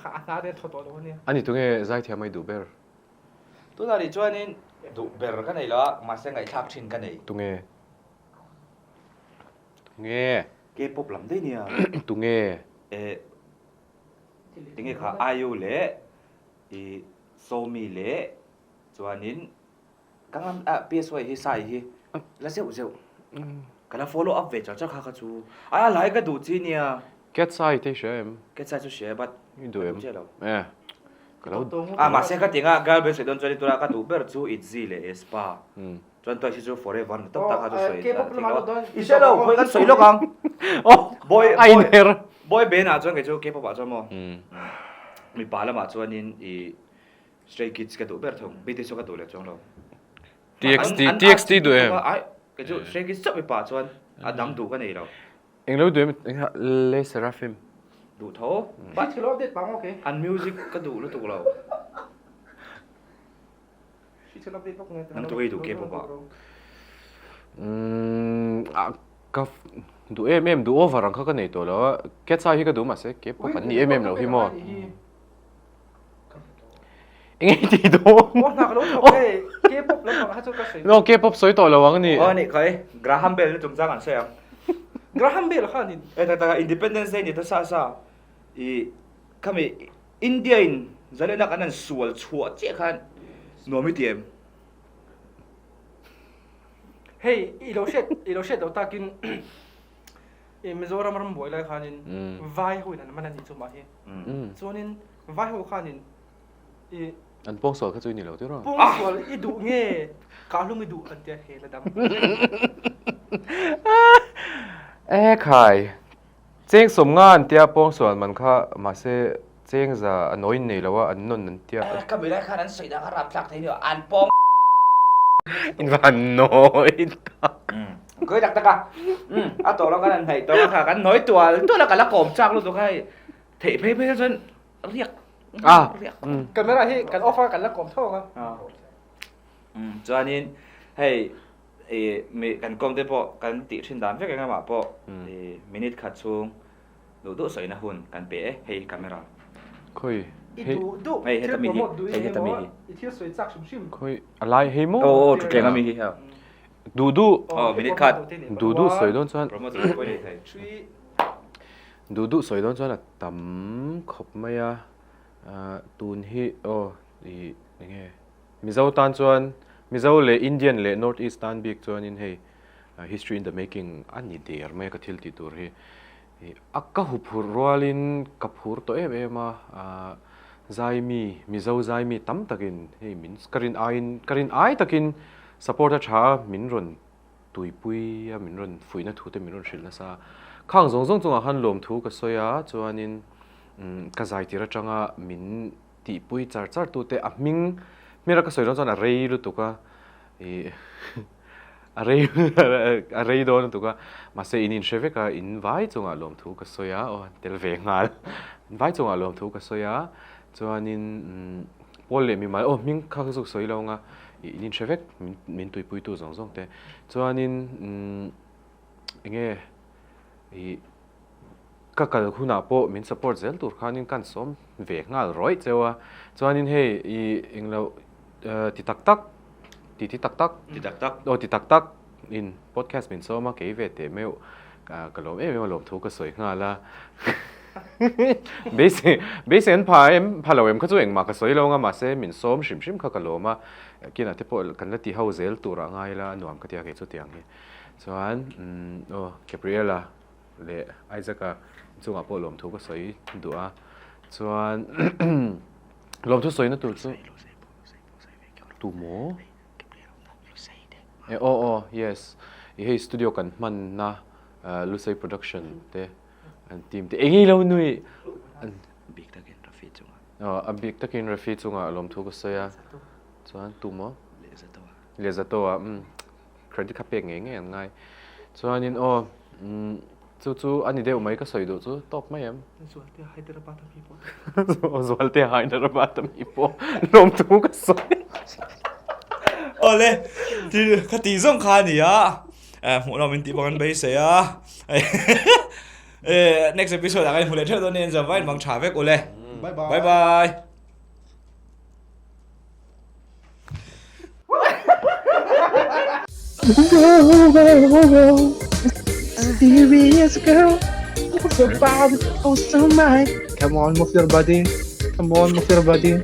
A hna te thaw tawh lo ania. Ani tunge zaithiam ai duh ber? Tunah nih chuanin duh ber ka nei lo a, mahse ngaihthlak thin ka nei. Tunge? Tunge? K-pop lam daih nia. Tunge? Eh, tinge kha IU leh i Somi leh chuanin Ka ngam ah PSY hi sai hi la zeuh zeuh ka la follow up ve char char kha kha chu ai a lai ka duh chi nia. Cat's eye te i hria em? Cat's eye chu hria but I duh em? Ka duh chiah lo. Eh ka lo Ah mahse ka tinga girl band sawi dawn chuan tura ka duh ber chu Itzy leh Aespa chuan Twice hi chu forever ni tawp tak kha chu sawi thei lo a. I hria lo khawi kan sawi lawk ang. Boy A inher. Boy band ah chuan kei chu K-pop ah chuan maw mipa lamah chuanin i Stray Kids ka duh ber thung, BTS chu ka duh leh chuang lo. TXT, TXT duh em? Ai, kei chu Stray Kids chauh mipa chuan a dang duh ka nei lo. Eng lo duh em? Eng ha Le Sserafim. Duh tho. But thil update pang okay. An music ka duh lutuk lo. Thil update bawk nge. Nang tu hei duh K-pop ah. Umm ka duh em em duh over ang kha ka nei tawh lo a. Cat's Eye hi ka duh mahse K-pop an ni em em lo hi maw. Eng nge tih dawn? Aw hna ka lo thawk e. K-pop lampang kha chu ka sawi. No, K-pop sawi tawh lo ang ni. Aw ni khai, Graham Bell ni chungchang an sawi ang. Graham Bell kha ni. E tak tak a Independence Day ni ta sa sa i khami India in zalena kan han sual chhuah chiah khan nuam i ti em? Hei i lo hriat i lo hriat loh takin i Mizoram ram buai lai khanin vai ho in an man a nih chu mah hi. Chuanin vai ho khanin i An pawngsual kha chu i ni lo tir a. Pawngsual i duh nge kahlum i duh an tia he la dam. E khai cheng sawm nga an tia pawngsual man kha mahse cheng za a nawi nei lo a an nawn an tia. Ka mi lai khan an sawi dan kha rapthlak thei nia an pawng. In van nawi tak. Khawi tak tak a a tawh lo kan han hnaih tawh a kha kan nawi tual tual a ka la kawm chak lutuk hei. Theih phei phei chuan riak ah riak camera hi kan off a kan la kawm tho ang a chuanin hei i mi kan kawm te pawh kan tih thin dan vek eng amah pawh i minute khat chhung duh duh sawina hun kan pe e hei camera khawi i duh duh hei heta mi hi hei heta mi hi i thil sawi chak hrim hrim khawi a lai hei maw aw aw thutthleng ami hi duh duh aw minute khat duh duh sawi dawn chuan promote pawh nei thei Duh duh sawi dawn chuan a tam khawp mai a, tun hi aw ih eng nge Mizo tan chuan Mizo leh Indian leh North East tan bik chuanin hei history in the making a ni der mai a ka thil tih tur hi ih a ka huphurh rualin ka phur tawh em em a, Zaimi Mizo Zaimi tam takin hei min ka rin aiin ka rin ai takin support a tha a min rawn tuipui a min rawn fuihna thu te min rawn hrilh nasa a. Khang zawng zawng chungah khan lawmthu ka sawi a, chuanin ka zaitir atanga min tihpui char char tute a hming hmel a ka sawi dawn chuan a rei lutuk a, ih a rei a rei dawn lutuk a, mahse in inhre vek a, in vai chungah lawmthu ka sawi a, aw tel ve nghal, in vai chungah lawmthu ka sawi a, chuanin Pawl leh mimal aw hming kha ka zuk sawi lo anga in inhre vek min tuipuitu zawng zawng te. Chuanin enge ih ka kal hunah pawh min support zel tur khanin kan sawm ve nghal rawih cheu a. Chuanin hei ih englo ti tak tak ti ti tak tak ti tak tak aw ti tak tak in podcast min sawm a kei ve teh meuh ka lawm em em a lawmthu ka sawi nghal a. Beisei beisei an pha em pha lo em kha chu engmah ka sawi lo anga mahse min sawm hrim hrim kha ka lawm a kinah te pawh kan la ti ho zel tur a ngai la a nuam ka tia kei chu tiang hi chuan umm aw Gabriela leh Isaac-a chungah pawh lawmthu ka sawi duh a chuan lawmthu sawina tur chu tu maw e aw aw yes i hei studio kan hmanna. Lusei Production te an team te eng ilo nui a bik takin Rafi chungah a bik takin Rafi chungah lawmthu ka sawi a chuan tu maw Lehzatoa Lehzatoa umm credit kha pek ngei ngei an ngai chuanin aw umm chu chu a ni deuh mai ka sawi duh chu tawk mai em Zualtea Hyderabad a mi pawh Zualtea Hyderabad a mi pawh lawmthu ka sawi Awle thil kha tih zawng kha a ni a Hmuhnawm in tih bawk an beisei a. Next episode ah kan hmu leh theuh dawn nia in zavai in mang tha vek ule. Bye bye. Bye bye. Mysterious girl, your body oh so mine. Come on, move your body. Come on, move your body.